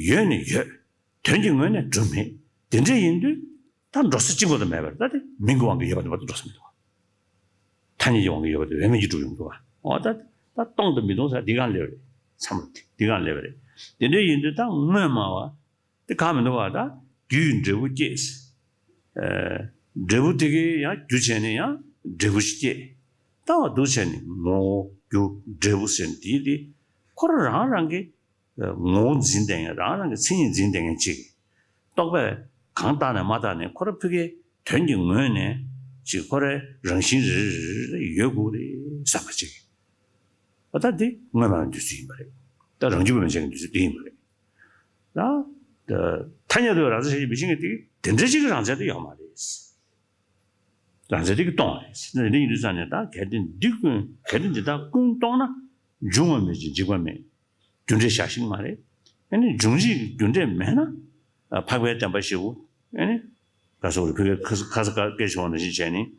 ཡོད་ནི་ཡོད། དོན་གྱི་ངོས་ནས་གྲུབ་མེད། དེ་འདྲ་ཡིན་དུས་ད་འགྲོ་ས་གཅིག་པོ་དང་མེད་པར་ད་དེ་མིང་གི་དབང་གིས་ཡོད་པ་དེ་མ་གཏོགས་འགྲོ་ས་མི་འདུག་བ། ཐ་སྙད་ཀྱི་དབང་གིས་ཡོད་པ་དེ་འོས་མེད་ཀྱི་གྲུབ་ཡོང་འདུག་བ། འོ་ད་ད་སྟོང་དང་མི་སྟོང་ཟེར་འདི་གང་སླེབས་རེད། མཚམས་འདི་གང་སླེབས་རེད། དེ་འདྲ་ཡིན་དུས་ད་དངོས་སྨྲ་བ་དེ་གང་མི་འདུག་བ། ད་རྒྱུས་འབྲས་བུ་སྐྱེས། ཨ། འབྲས་བུ་དེ་གིས་ཡང་རྒྱུ་བྱས་ནས་ཡང་འབྲས་བུ་ཞིག་སྐྱེས། ལྟ་བ་འདུ་བྱས་ནས་ངོ་བོ་རྒྱུ་འབྲས་བུ་ཟེར་འདི་དེ་ཁོ་རང་རང་གི་ངོ་བོ་འཛིན་བསྡད་མཁན་རང་རང་གི་མཚན་ཉིད་འཛིན་བསྡད་མཁན་ཅིག་རྟོག་པས་གང་བཏགས་ནས་མ་བཏགས་ནས་ཁོ་ར་ཕ་གིའི་དོན་གྱི་ངོས་ནས་ཅིག་ཁོ་རའི་རང་བཞིན་རེ་རེ་རེ་རེ་ཡོད་དགོས་རེད་བསམ་པ་ཅིག་འོ་ད་འདི་དངོས་སྨྲ་བའི་འདོད་ཚུལ་ཡིན་པ་རེད། ད་རང་རྒྱུད་པ་མན་ཆད་ཀྱི་འདོད་ཚུལ་འདི་ཡིན་པ་རེད། ད་ཐ་སྙད་དུ་རང་མཚན་ཞེས་མི་ཤེས་མཁན་དེ་དེ་འདྲ་ཅིག་གི་རང་མཚན་དེ་ཡོད་མ་རེད། རང་མཚན་དེ་གིས་སྟོང་བ་རེད། དེ་འདྲ་ཡིན་དུས་ཙང་ནས་ད་གལ་ཏེ་འདི་ཀུན་གལ་ཏེ་འདི་དག་ཀུན་སྟོང་ན། འབྱུང་བ་མེད་ཅིང་འཇིག་པ་མེད། རྒྱུ་འབྲས་བཞག་ཤེས་ཀྱི་མ་རེད། ཨ་ནི་འབྱུང་བྱེད་ཀྱི་རྒྱུ་འབྲས་མེད་ན། ཨ། འཕགས་པའི་བདེན་པ་བཞི་པོ། ཨ་ནི། ག་སོགས་རེད། ཕ་གིའི་ཁ་ས་ཁ་ས་སྐད་ཆ་བ་ནང་བཞིན་བྱས་ནས།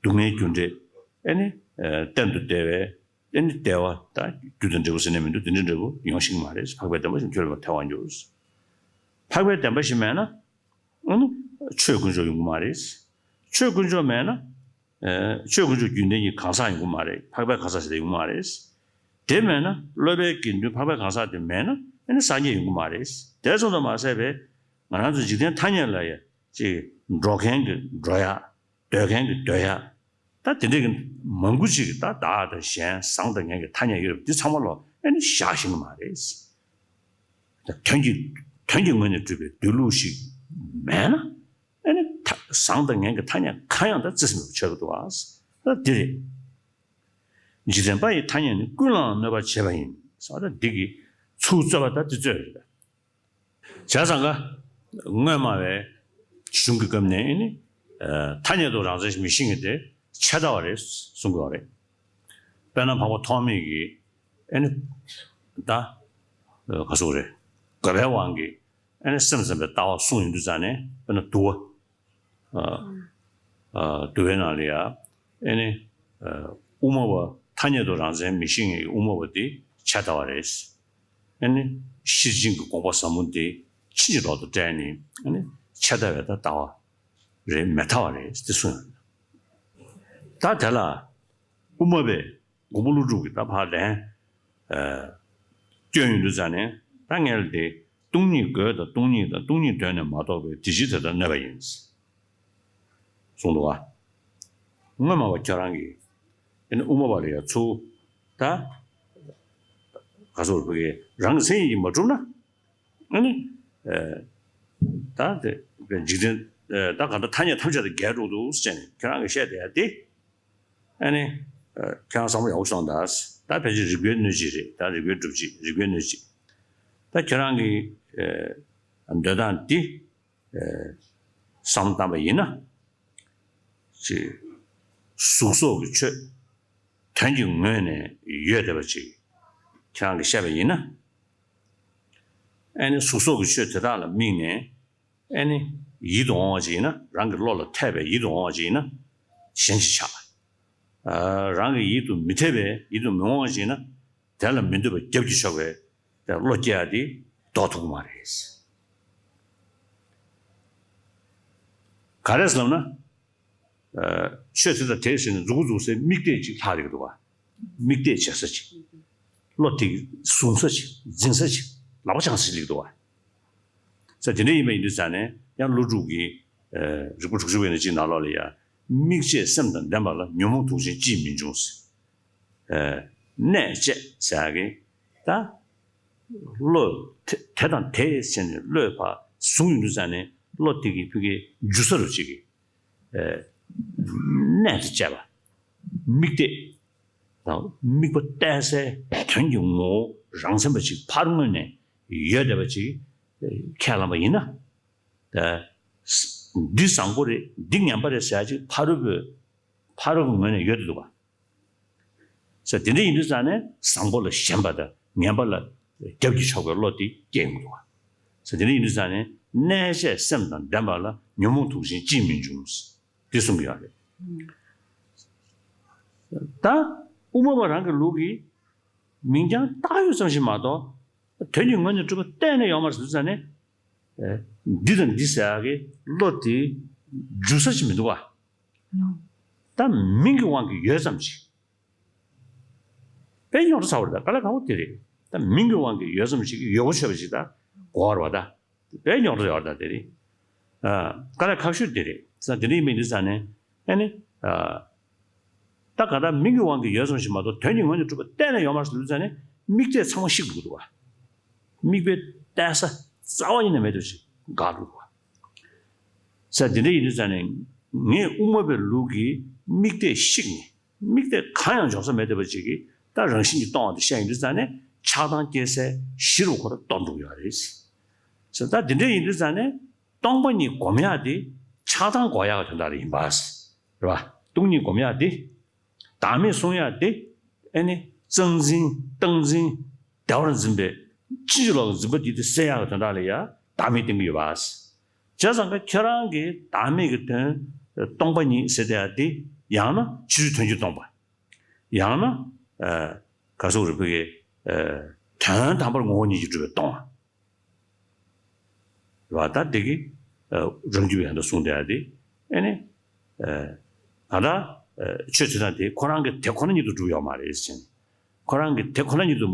སྡུག་བསྔལ་རྒྱུ་འབྲས། ཨ་ནི། ཨ། གཏན་དུ་བདེ་བའི། ཨ་ནི་བདེ་བ་དང་རྒྱུ་དང་འབྲས་བུ་ཟེར་ནས་མི་འདུག་དེ་འདྲའི་འབྲས་བུ་ཡོང་ཤེས་ཀྱི་མ་རེད། འཕགས་པའི་བདེན་པ་བཞི་ཁྱོད་ལ་ཐལ་བར་འགྱུར། འཕགས་པའི་བདེན་པ་བཞི་མེད་ན། ཨ་ནི། ཆོས་དཀོན་མཆོག་ཡོང་གི་མ་རེད། ཆོས་དཀོན་མཆོག་མེད་ན། ཨ། ཆོས་དཀོན་མཆོག་རྒྱུན་ལྡན་གྱི་གང་ཟག་ཡོང་གི་མ་རེད། འཕགས་པའི་གང་ཟག་ཞིག་ཡོང་གི་མ་རེད། དེ་མེད་ན་སློབ་པའི་དགེ་འདུན་འཕགས་པའི་གང་ཟག་དེ་མེད་ན་ཨ་ནི་སངས་རྒྱས་ཡོང་གི་མ་རེད། དེ་ཙམ་དུ་མ་ཟད་པའི་ང་རང་ཚོ་འཇིག་རྟེན་ཐ་སྙད་ལ་ཡ་ཅིག་འགྲོ་མཁན་གྱི་འགྲོ་ཡ། སྡོད་མཁན་གྱི་སྡོད་ཡ། ད་དེ་འདྲའི་གི་མང་པོ་ཅིག་གི་ད་བདག་དང་གཞན་བཟང་དང་ངན་གྱི་ཐ་སྙད་ཡོད་རེད། འདི་ཚང་མ་ལོ་ཨ་ནི་བཞག་ཤེས་ཀྱི་མ་རེད། ད་དོན་གྱི་དོན་གྱི་ངོས་ནས་གྲུབ་པའི་སྡོད་ལུགས་ཤིག་མེད་ན་ཨ་ནི་ད་བཟང་དང་ངན་གྱི་ཐ་སྙད་གང་ཡང་ད་བརྩི་ས་མེད་པ་ཆགས་ཀྱི་འདུག་བ། ད་འདི་རེད། འཇིག་རྟེན་པ་ཡི་ཐ་སྙད་ནི། ཀུན་ལའང་གནོད་པར་བྱེད་པ་ཡིན། ཟེར་བ་ད་འདི་གི་ཚུར་རྩོད་པ་ད་འདི་རྩོད་རེད། བྱས་ཙང་ཀ་དངོས་སྨྲ་བའི་གཞུང་གི་སྐབས་ནས་ནི། ཨ། ཐ་སྙད་དུ་རང་མཚན་མི་ཤེས་མཁན་དེ་ཆད་ལྟ་བ་རེད་གསུང་གི་ཡོད་རེད། དཔེར་ན་འཕགས་པ་ཐོགས་མེད་ཀྱིས་ཨ་ནི། ད་ག་སོགས་རེད། དགའ་བའི་དབང་གིས་ཨ་ནི་སེམས་ཙམ་པའི་ལྟ་བ་གསུངས་ཡོང་དུས་ཙང་ནས། དཔེར་ན་དུ་བ། ཨ། ཨ། དུ་བའི་ནང་ལ་ཡ། ཨ་ནི། ཨ། དབུ་མ་པ་ཐ་སྙད་དུ་རང་མཚན་མི་ཤེས་མཁན་གྱི་དབུ་མ་པ་དེ་ཆད་ལྟ་བ་རེད། ཨ་ནི། ཤེར་ཕྱིན་གྱི་དགོངས་པ་ཟབ་མོ་དེ་ཕྱིན་ཅི་ལོག་ཏུ་བཀྲལ་ནས། ཨ་ནི། ཆད་ལྟ་བའི་ད་ལྟ་བ་རེད། མི་ལྟ་བ་རེད་དེ་གསུངས་ཡོད། ད་དེ་ལ་དབུ་མ་པས། མགོན་པོ་ཀླུ་སྒྲུབ་ཀྱིས་ད་ཕར་ལན། ཨ། སྐྱོན་ཡོང་དུས་ཙང་ནས་ད་ངས་ལ་དེ། སྟོང་ཉིད་དགོས་དང་སྟོང་ཉིད་དང་སྟོང་ཉིད་དོན་ནི་མ་རྟོགས་པའི་དེ་ཕྱིར་དེ་ལྟར་གནོད་པ་ཡིན། གསུངས་འདུག་བ། དངོས་སྨྲ་བ་ཁྱོད་རང་གིས་ཨ་ནི་དབུ་མ་པ་ལ་ཡ་ཚུར་ད་ག་སོགས་ཕ་གི་རང་གི་མཚན་ཉིད་ཀྱིས་མ་གྲུབ་ན། ཨ་ནི། ཨ། ད་དེ་འཇིག་རྟེན། ཨ། ད་གང་ལྟར་ཐ་སྙད་ཐམས་ཅད་དང་འགལ་འགྲོ་འདུག་ཟེར་ནས་ཁྱོད་རང་གིས་བཤད་བསྡད་ཡ་དེ། ཨ་ནི། ཨ། ཁྱོད་རང་བསམ་བློ་ཡག་པོ་བཏང་དང་། ད་ཕལ་ཆེར་རིགས་པའི་གནོད་བྱེད་རེད། ད་རིགས་པའི་སྒྲུབ་བྱེད། རིགས་པའི་གནོད་བྱེད། ད་ཁྱེད་རང་གི་འདོད་སྟངས་འདི་བསམ་བློ་བཏང་པ་ཡིན་ན། ཅིག་གཟུགས་སོགས་ཀྱི་ཆོས་དོན་གྱི་ངོས་ནས་ཡོད་བསྡད་པ་ཅིག་ཁྱེད་རང་གིས་བཤད་པ་ཡིན་ན། ཨ་ནི་གཟུགས་སོགས་ཀྱི་ཆོས་དེ་དག་ལ་དམིགས་ནས། ཨ་ནི་ཡིད་དུ་འོང་བ་ཅིག་ཡིན་ན། རང་གི་བློ་ལ་འཐད་པའི་ཡིད་དུ་འོང་བ་ཅིག་ཡིན་ན་གཞན་གྱི་ཆགས། རང་གི་ཡིད་དུ་མི་འཐད་པའི་ཡིད་དུ་མི་འོང་བ་ཅིག་ཡིན་ན། དེ་ལ་མི་འདོད་པ་རྒྱབ་ཀྱིས་ཕྱོགས་པའི་བློ་སྐྱེ་ཡ་དེ་ལྡོག་ཐུབ་ཀྱི་མ་རེད། ག་རེ་ཟེར་ལབ་ན། ཆོས་དེ་དང་དེ་ཟེར་ནས་མཛུབ་གུ་འཛུགས་སའི་དམིགས་གཏད་ཅིག་ལྷག་བསྡད་ཀྱི་འདུག་བ། དམིགས་གཏད་བྱེད་ས་ཅིག་བློ་དེ་བཟུང་ས་ཅིག་འཛིན་ས་ཅིག་ལག་པ་འཆང་ས་ཅིག་སླེབས་ཀྱི་འདུག་བ། ས་དེ་འདྲ་ཡིན་པ་ཡིན་དུས་ཙང་ནས་ཡང་ཀླུ་སྒྲུབ་ཀྱིས་རིགས་པ་དྲུག་ཅུ་པའི་ནང་གཅིག་ནང་ལོགས་ལ་ཡ། དམིགས་བཅས་སེམས་དང་ལྡན་པ་ལ་ཉོན་མོངས་དུག་ཅན་ཅིས་མི་འབྱུང་། གནས་བཅས་ཟེར་ཡ་གི་ད། བློ་དེ་དེ་དང་དེ་ཟེར་ནས་བློས་ཕར་བཟུང་ཡོང་དུས་ཙང་ནས་བློ་དེ་གི་ཕ་གི་འཇུ་ས་རུ་ཅིག་གི་གནས་དེ་བཅས་པ། དམིགས་གཏད་དང་དམིགས་པ་གཏད་སའི་དོན་གྱི་ངོ་བོ་རང་མཚན་པ་ཅིག་ཕར་མངོན་ནས་ཡོད་བསྡད་པ་ཅིག་ཁས་བླངས་པ་ཡིན་ན། ད་འདི་བཟང་པོ་རེད། འདི་ངན་པ་རེད་ཟེར་ཡ་ཅིག་ཕ་རོལ་པོས་ཕ་རོལ་པོའི་ངོས་ནས་ཡོད་དུ་འདུག་བ། ས་དེ་འདྲ་ཡིན་དུས་ཙང་ནས་བཟང་པོ་ལ་ཞེན་པ་དང་ངན་པ་ལ་རྒྱབ་ཀྱིས་ཕྱོགས་པའི་བློ་དེ་སྐྱེ་ཡོང་གི་འདུག་བ། ས་དེ་འདྲ་ཡིན་དུས་ཙང་ནས་གནས་བཅས་སེམས་དང་ལྡན་པ་ལ་ཉོན་མོངས་དུག་ཅན་ཅིས་མི་འབྱུང་། འདི་གསུང་གི་ཡོད་རེད། ད་དབུ་མ་པ་རང་གི་ལུགས་ཀྱི་མིང་རྐྱང་བཏགས་ཡོད་ཙམ་ཞིག་མ་གཏོགས། དོན་གྱི་ངོས་ནས་གྲུབ་པ་གཏན་ནས་ཡོད་མ་རེད་ཟེར་དུས་ཙང་ནས། འདི་དང་འདི་ཟེར་ཡག་གི་བློ་དེ་འཇུ་ས་ཅིག་མི་འདུག་བ། ད་མིང་གི་དབང་གིས་ཡོད་ཙམ་ཅིག་དཔེ་རྙོག་དྲ་ཚ་བོ་རེད། ད་དཀའ་ལས་ཁག་པོ་དེ་རེད། ད་མིང་གི་དབང་གིས་ཡོད་ཙམ་ཞིག་གིས་ཡོད་གོ་ཆོད་པ་ཞིག་ད་གོ་བར་བ་ད། དཔེ་རྙོག་དྲ་ཡོད་རེད་ད་དེ་རེད། དཀའ་ལས་ཁག་ཤོས་དེ་རེད། ས་དེ་འདྲ་ཡིན་པའི་འདི་ས་ནས་ཨ་ནི། ད་ག་ད་མིང་གི་དབང་གིས་ཡོད་ཙམ་ཞིག་མ་གཏོགས་དོན་གྱི་ངོས་ནས་གྲུབ་པ་གཏན་ནས་ཡོད་མ་རེད་ཟེར་ཙང་ནས་དམིགས་གཏད་ཚང་མ་བཤིག་འགྲོ་གི་འདུག་བ། དམིགས་པའི་གཏད་ས་རྩ་བ་ཉིད་ནས་མེད་པ་ཞིག་འགག་འགྲོ་གི་འདུག་བ། ས་དེ་འདྲ་ཡིན་དུས་ཙང་ནས་ངས་དབུ་མ་པའི་ལུགས་ཀྱི་དམིགས་གཏད་བཤིག་ནས་དམིགས་གཏད་གང་ཡང་འཇོག་ས་མེད་བསྡད་པ་ཅིག་གིས་ད་རང་བཞིན་གྱིས་སྟོང་བ་དེ་བཤད་ཡིན་དུས་ཙང་ནས་ཆགས་སྡང་སྐྱེ་སའི་གཞི་རུ་ཁོ་རང་གཏོར་འགྲོ་གི་ཡོད་རེད། ས་ད་དེ་འདྲ་ཡིན་དུས་ཙང་ནས་སྟོང་པ་ཉིད་སྒོམ་ཡག་དེ་ཆགས་སྡང་འགོག་ཡག་གི་དོན་དག་ལ་ཡིན་པ། རེད་བ། སྟོང་ཉིད་སྒོམ་ཡག་དེ། བདག་མེད་གསུང་ཡག་དེ། ཨེ་ནི་གཙང་འཛིན་སྟངས་འཛིན་བདེ་བར་འཛིན་པའི་ཕྱིན་ཅི་ལོག་གི་འཛིན་པ་འདི་དེ་སེལ་ཡག་གི་དོན་དག་ལ་ཡ་བདག་མེད་བསྟན་གྱི་ཡོད་པ། བྱས་ཙང་ཀ་ཁྱོད་རང་གིས་བདག་མེད་ཀྱི་དོན་སྟོང་པ་ཉིད་ཟེར་བསྡད་ཡག་དེ་ཡང་ན་ཕྱི་རོལ་དོན་གྱིས་སྟོང་པ། ཡང་ན་ག་སོགས་རིགས་པའི་དོན་དམ་པར་ངོ་བོ་ཉིད་ཀྱིས་གྲུབ་པའི་སྟོང་པ། རེད་བ། ད་འདི་གི་རང་རྒྱུད་པའི་ཡང་དག་གསུངས་བསྡད་ཡ་དེ་ཨེ་ནི། ད་ལྟ་ཆོས་དེ་དང་དེ་ཁོ་རང་གི་དེ་ཁོ་ན་ཉིད་དུ་གྲུབ་ཡོད་མ་རེད་ཟེར་ནས། ཁོ་རང་གི་དེ་ཁོ་ན་ཉིད་དུ་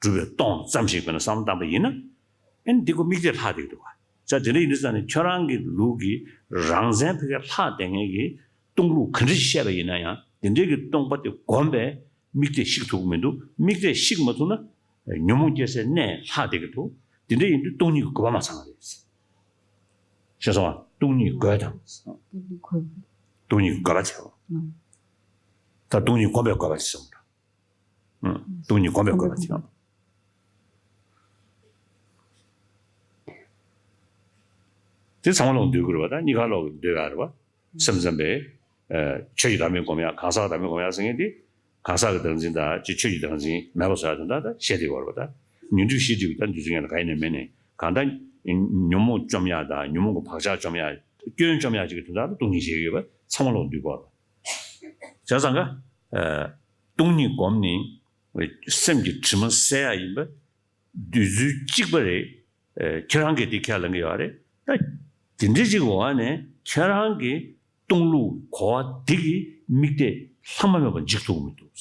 གྲུབ་པའི་སྟོང་ཙམ་ཞིག་དཔེར་ན་བསམ་བློ་བཏང་པ་ཡིན་ན། ཨེ་ནི་འདི་ཁོ་དམིགས་གཏད་ལྷག་བསྡད་ཀྱི་འདུག་བ། ས་དེ་འདྲ་ཡིན་དུས་ཙང་ནས་ཁྱོད་རང་གི་ལུགས་ཀྱི་རང་མཚན་ཕ་གིར་ལྷག་བསྡད་མཁན་གྱི་སྟོང་ལུགས་ག་འདྲ་ཞིག་བཤད་པ་ཡིན་ན་ཡང་དེ་འདྲའི་གི་སྟོང་པ་དེ་བསྒོམས་པས། དམིགས་གཏད་བཤིག་ཐུབ་ཀྱི་མི་འདུག་དམིགས་གཏད་བཤིག་མ་ཐུབ་ན། ཉོན་མོངས་སྐྱེ་སའི་གནས་ལྷག་བསྡད་ཀྱི་འདུག་དེ་འདྲ་ཡིན་དུས་སྟོང་ཉིད་ཀྱི་དགོས་པ་མ་ཚང་བ་རེད། ཤེས་སོང་ང་། སྟོང་ཉིད་དགོས་དང་། སྟོང་ཉིད་དགོས་པ་བྱེད་པ། ད་སྟོང་ཉིད་སྒོམ་པའི་དགོས་པ་བྱེད་སོང་ང་། སྟོང་ཉིད་སྒོམ་པའི་དགོས་པ་བྱེད་པ། དེ་ཚང་མ་ལོག་འདུལ་དགོས་རེད་བ། ད་གཉིས་ཀ་ལོག་འདུལ་ཡ་རེད་བ། སེམས་ཙམ་པས། ཆོས་ཀྱི་བདག་མེད་སྒོམ་ཡ། གང་ཟག་བདག་མེད་སྒོམ་ཡ་ཟེར་མཁན་དེ། གང་ཟག་གི་བདག་འཛིན་དང་ཅིག་ཆོས་ཀྱི་བདག་འཛིན་མེད་པ་བཟོ་ཡ་དེ་འདྲ་ད་བཤད་བསྡད་ཡོད་རེད་བ། ད་ཉོན་སྒྲིབ་བཞི་འདྲེས་པའི་ད་འདུལ་ཚུལ་ངན་ལ་ག་ཡིན་ནས་མིན་ནས་གང་ལྟར་ཉོན་མོངས་བཅོམ་ཡ་དང་ཉོན་མོངས་ཀྱི་བག་ཆགས་བཅོམ་ཡ། སྐྱོན་བཅོམ་ཡ་ཅིག་གི་དོན་དག་ལ་སྟོང་ཉིད་བྱེད་ཀྱི་ཡོད་པ་ཚང་མ་ལོག་འདུལ་དགོས་རེད་བ། བྱས་ཙང་ཀ་སྟོང་ཉིད་སྒོམ་ནི་སེམས་ཀྱི་དྲི་མ་སེལ་ཡ་ཡིན་པ། འདོད་ཚུལ་གཅིག་པ་རེད། ཨེ། ཁྱེད་རང་གིས་འདི་ཁས་ལེན་གྱི་ཡོད་རེད། ད་དེ་འདྲའི་ཅིག་འོག་ནས་ཁྱེད་རང་གི་སྟོང་ལུགས་གོ་བ་འདི་གིས་དམིགས་གཏད་ལྷག་མ་མེད་པ་འཇིག་ཐུབ་ཀྱི་མི་འདུག་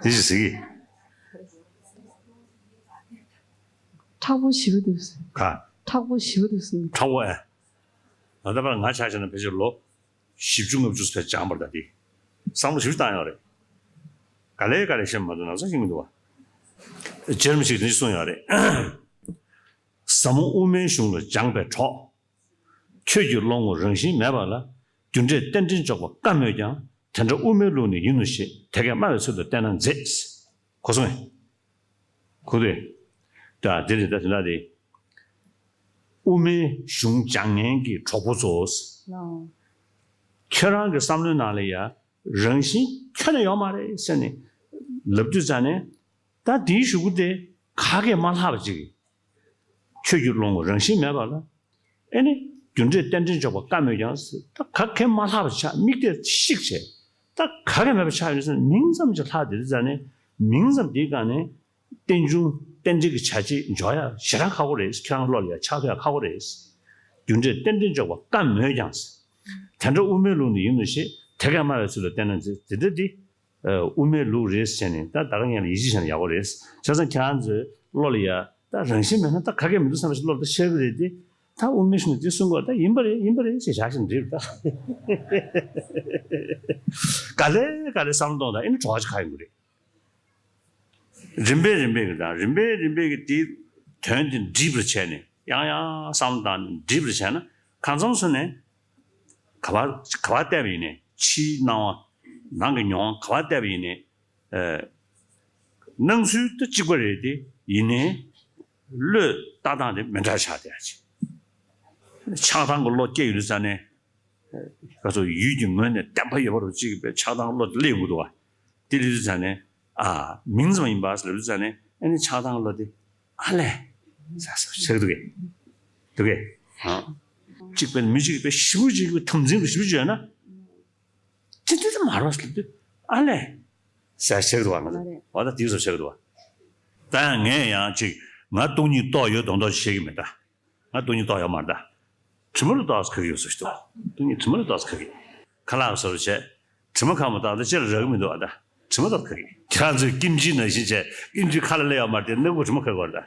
དེ་ཅིག་ཟེར་གི། མཁྲེགས་པོ་ཞེ་པོ་འདུག་ཟེར། ག་མཁྲེགས་པོ་ཞེ་པོ་འདུག་ཟེར། མཁྲེགས་པོ་ཨེ། ད་ལྟ་བར་ང་ཆ་བཞག་ན་ཕལ་ཆེར་ལོ། བཞི་བཅུ་ལྔ་བཅུ་ཙམ་སྦྱངས་པ་རེད་ད་དེ། བསམ་བློ་ཞིབ་བཏང་ཡོད་རེད། ག་ལེ་ག་ལེ་བཤད་མ་ཐུབ་ན་བཟང་ཤེས་མི་འདུག་བ། རྗེ་རིན་པོ་ཆེས་འདི་གསུངས་ཡོད་རེད། ཟབ་མོ་དབུ་མའི་གཞུང་ལ་སྦྱངས་པའི་གྲོགས། ཁྱོད་ཀྱི་བློ་ངོར་རང་བཞིན་མེད་པ་ལ། རྒྱུ་འབྲས་རྟེན་འབྲེལ་འཇོག་པ་དཀའ་མོད་ཀྱང་། དེ་འདྲ་དབུ་མའི་ལུགས་ནི་ཡིན་ནོ་ཞེས། དེ་སྐད་སྨྲ་བའི་ཚུལ་དུ་བསྟན་ན་མཛེས། གོ་སོང་ངས། གོ་ཐོས། ད་དེ་རེད། ད་དེ་འདྲ་རེད། དབུ་མའི་གཞུང་སྦྱང་མཁན་གྱི་གྲོགས་པོ་ཚོ། ལོ། ཁྱེད་རང་གི་བསམ་བློའི་ནང་ལ་ཡ་རང་བཞིན་ཁྱོན་ནས་ཡོད་མ་རེད་ཟེར་ནས་ལབ་དུས་ཙང་ནས། ད་དེའི་གཞུག་གུ་དེ་ག་གེ་མ་ལྷག་པ་ཅིག་ཆོས་ཀྱི་བློ་ངོར་རང་བཞིན་མེད་པ་ལ། ཨེ་ནི། རྒྱུ་འབྲས་རྟེན་འབྲེལ་འཇོག་པ་བཀའ་མོས་ཀྱང་ཟེར། ད་ག་གེ་མ་ལྷག་པ་ཆགས། མིག་དེ་ཤིག་བྱས། ད་ག་གེ་མེད་པ་ཆགས་ཡོད་ཟེར་ནས། མིང་ཙམ་ཅིག་ལྷག་དེ་དུས་ཙང་ནས། མིང་ཙམ་དེའི་སྒང་ནས། རྟེན་འབྱུང་རྟེན་འབྲེལ་གྱི་བྱ་བྱེད་འཇོག་ཡ་ཞེ་དྲག་ཁག་པོ་རེད། ཁྱེད་རང་བློ་ལ་ཡ་ཆགས་ཐུབ་ཡ་ཁག་པོ་རེད། རྒྱུ་འབྲས་རྟེན་འབྲེལ་འཇོག་པ་བཀའ་མོས་ཀྱང་ཟེར། དེ་འདྲ་དབུ་མའི་ལུགས་ནས་ཡིན་ནོ་ཞེས་དེ་གས་སྨྲ་བའི་ཚུལ་ལ་བརྟེན་ན་ཟེར། དེ་འདྲ་དེ་དབུ་མའི་ལུགས་རེད་ཟེར་ནས། ད་ད་ག་ངེད་ལ་ཡིད་ཆེས་བྱས་ན་ཡག་པོ་རེད། བྱས་ཙང་ཁྱེད་རང་ཚོའི་བློ་ལ་ཡ་ད་རང་བཞིན་མེད་ན་ད་ག་གས་མི་འདུག་བསམ་པ་ཞིག་བློ་ལ་ད་ཤར་གི་རེད་དེ། ད་དབུ་མའི་གཞུང་ནས་དེ་གསུང་གི་ཡོད། ད་ཡིན་པ་རེད། ཡིན་པ་རེད་ཟེར་བཞག་བཞིན་འགྲིག་ད། ག་ལེ་ག་ལེ་བསམ་བློ་གཏོང་དང་། ཨེ་ནི་གྲོགས་ཅིག་ག་ཡོང་གི་རེད། རིམ་པས་རིམ་པས་ཀྱི་དང་། རིམ་པས་རིམ་པས་ཀྱི་དེའི་དོན་དེ་འདྲིས་པར་བྱས་ནས། ཡང་ཡང་བསམ་བློ་བཏང་ནས་འདྲིས་པར་བྱས་ན། གང་འཚམ་སོང་ནས་ག་པར་ག་པར་བལྟས་པ་ཡིན་ནའི། ཕྱིའི་སྣང་བ། ནང་གི་མྱོང་བ་ག་པར་བལྟས་པ་ཡིན་ནའི། ཨ། སྣང་ཚུལ་དེ་གཅིག་པ་རེད་དེ། ཡིན་ནའི་བློས་བཏང་སྟངས་དེ་མི་འདྲ་ཆགས་བསྡད་ཡ་ཅིག་ཆགས་སྡང་གི་བློ་སྐྱེ་ཡོང་དུས་ཙང་ནས། ག་ཚོད་ཡུལ་གྱི་ངོས་ནས་བདེན་པ་ཡོད་པ་རུ་གཅིག་པའི་ཆགས་སྡང་བློ་དེ་སླེབས་ཡོང་གི་འདུག་བ། དེ་སླེབས་དུས་ཙང་ནས། ཨ། མིང་ཙམ་ཡིན་པ་ཟེར་ལབ་དུས་ཙང་ནས། ཨ་ནི་ཆགས་སྡང་བློ་དེ། ཨ་ལས། ཟེར་ཟེར་འདུག་གས། འདུག་གས། ཨ། གཅིག་པའི་མི་གཅིག་པའི་ཞེ་པོ་ཅིག་གི་དམ་འཛིན་དུ་ཞེ་པོ་ཅིག་ཡོད་ན། ཅི་འདི་ཚོ་མ་རོགས་ཟེར་དུས། ཨ་ལས། ཟེར་ཟེར་གི་འདུག་བ། ང་ཚོ་མ་རེད། འོ་ད་དེ་ཚོ་ཟེར་གི་འདུག་བ། ད་ཡང་ངས་ཡང་ཅིག་ང་སྟོང་ཉིད་རྟོགས་ཡོད་མདོག་མདོག་ཅིག་བཤད་ཀྱི་མེད་ད། ང་སྟོང་ཉིད་རྟོགས་ཡོད་མ་རེད་ད། དྲི་མ་ལ་རྟོགས་ཟེར་གི་ཡོད་ཟེར་གྱི་འདུག་སྟོང་ཉིད་དྲི་མ་ལ་རྟོགས་ཟེར་གི། ཁ་ལག་བཟོ་རུ་བྱས། དྲི་མ་ཁ་མ་བཏང་ད་ཅི་ལ་རག་གི་མི་འདུག་བ། ད་དྲི་མ་རྟོགས་གི། ཁྱེད་རང་ཚོས་ཀིམ་ཅི་ནང་བཞིན་བྱས། ཀིམ་ཅི་ཁ་ལ་སླེབས་ཡོད་མ་རེད་དེ། སྣ་ཁུག་དྲི་མ་ཁ་གི་བ་རེད་ད།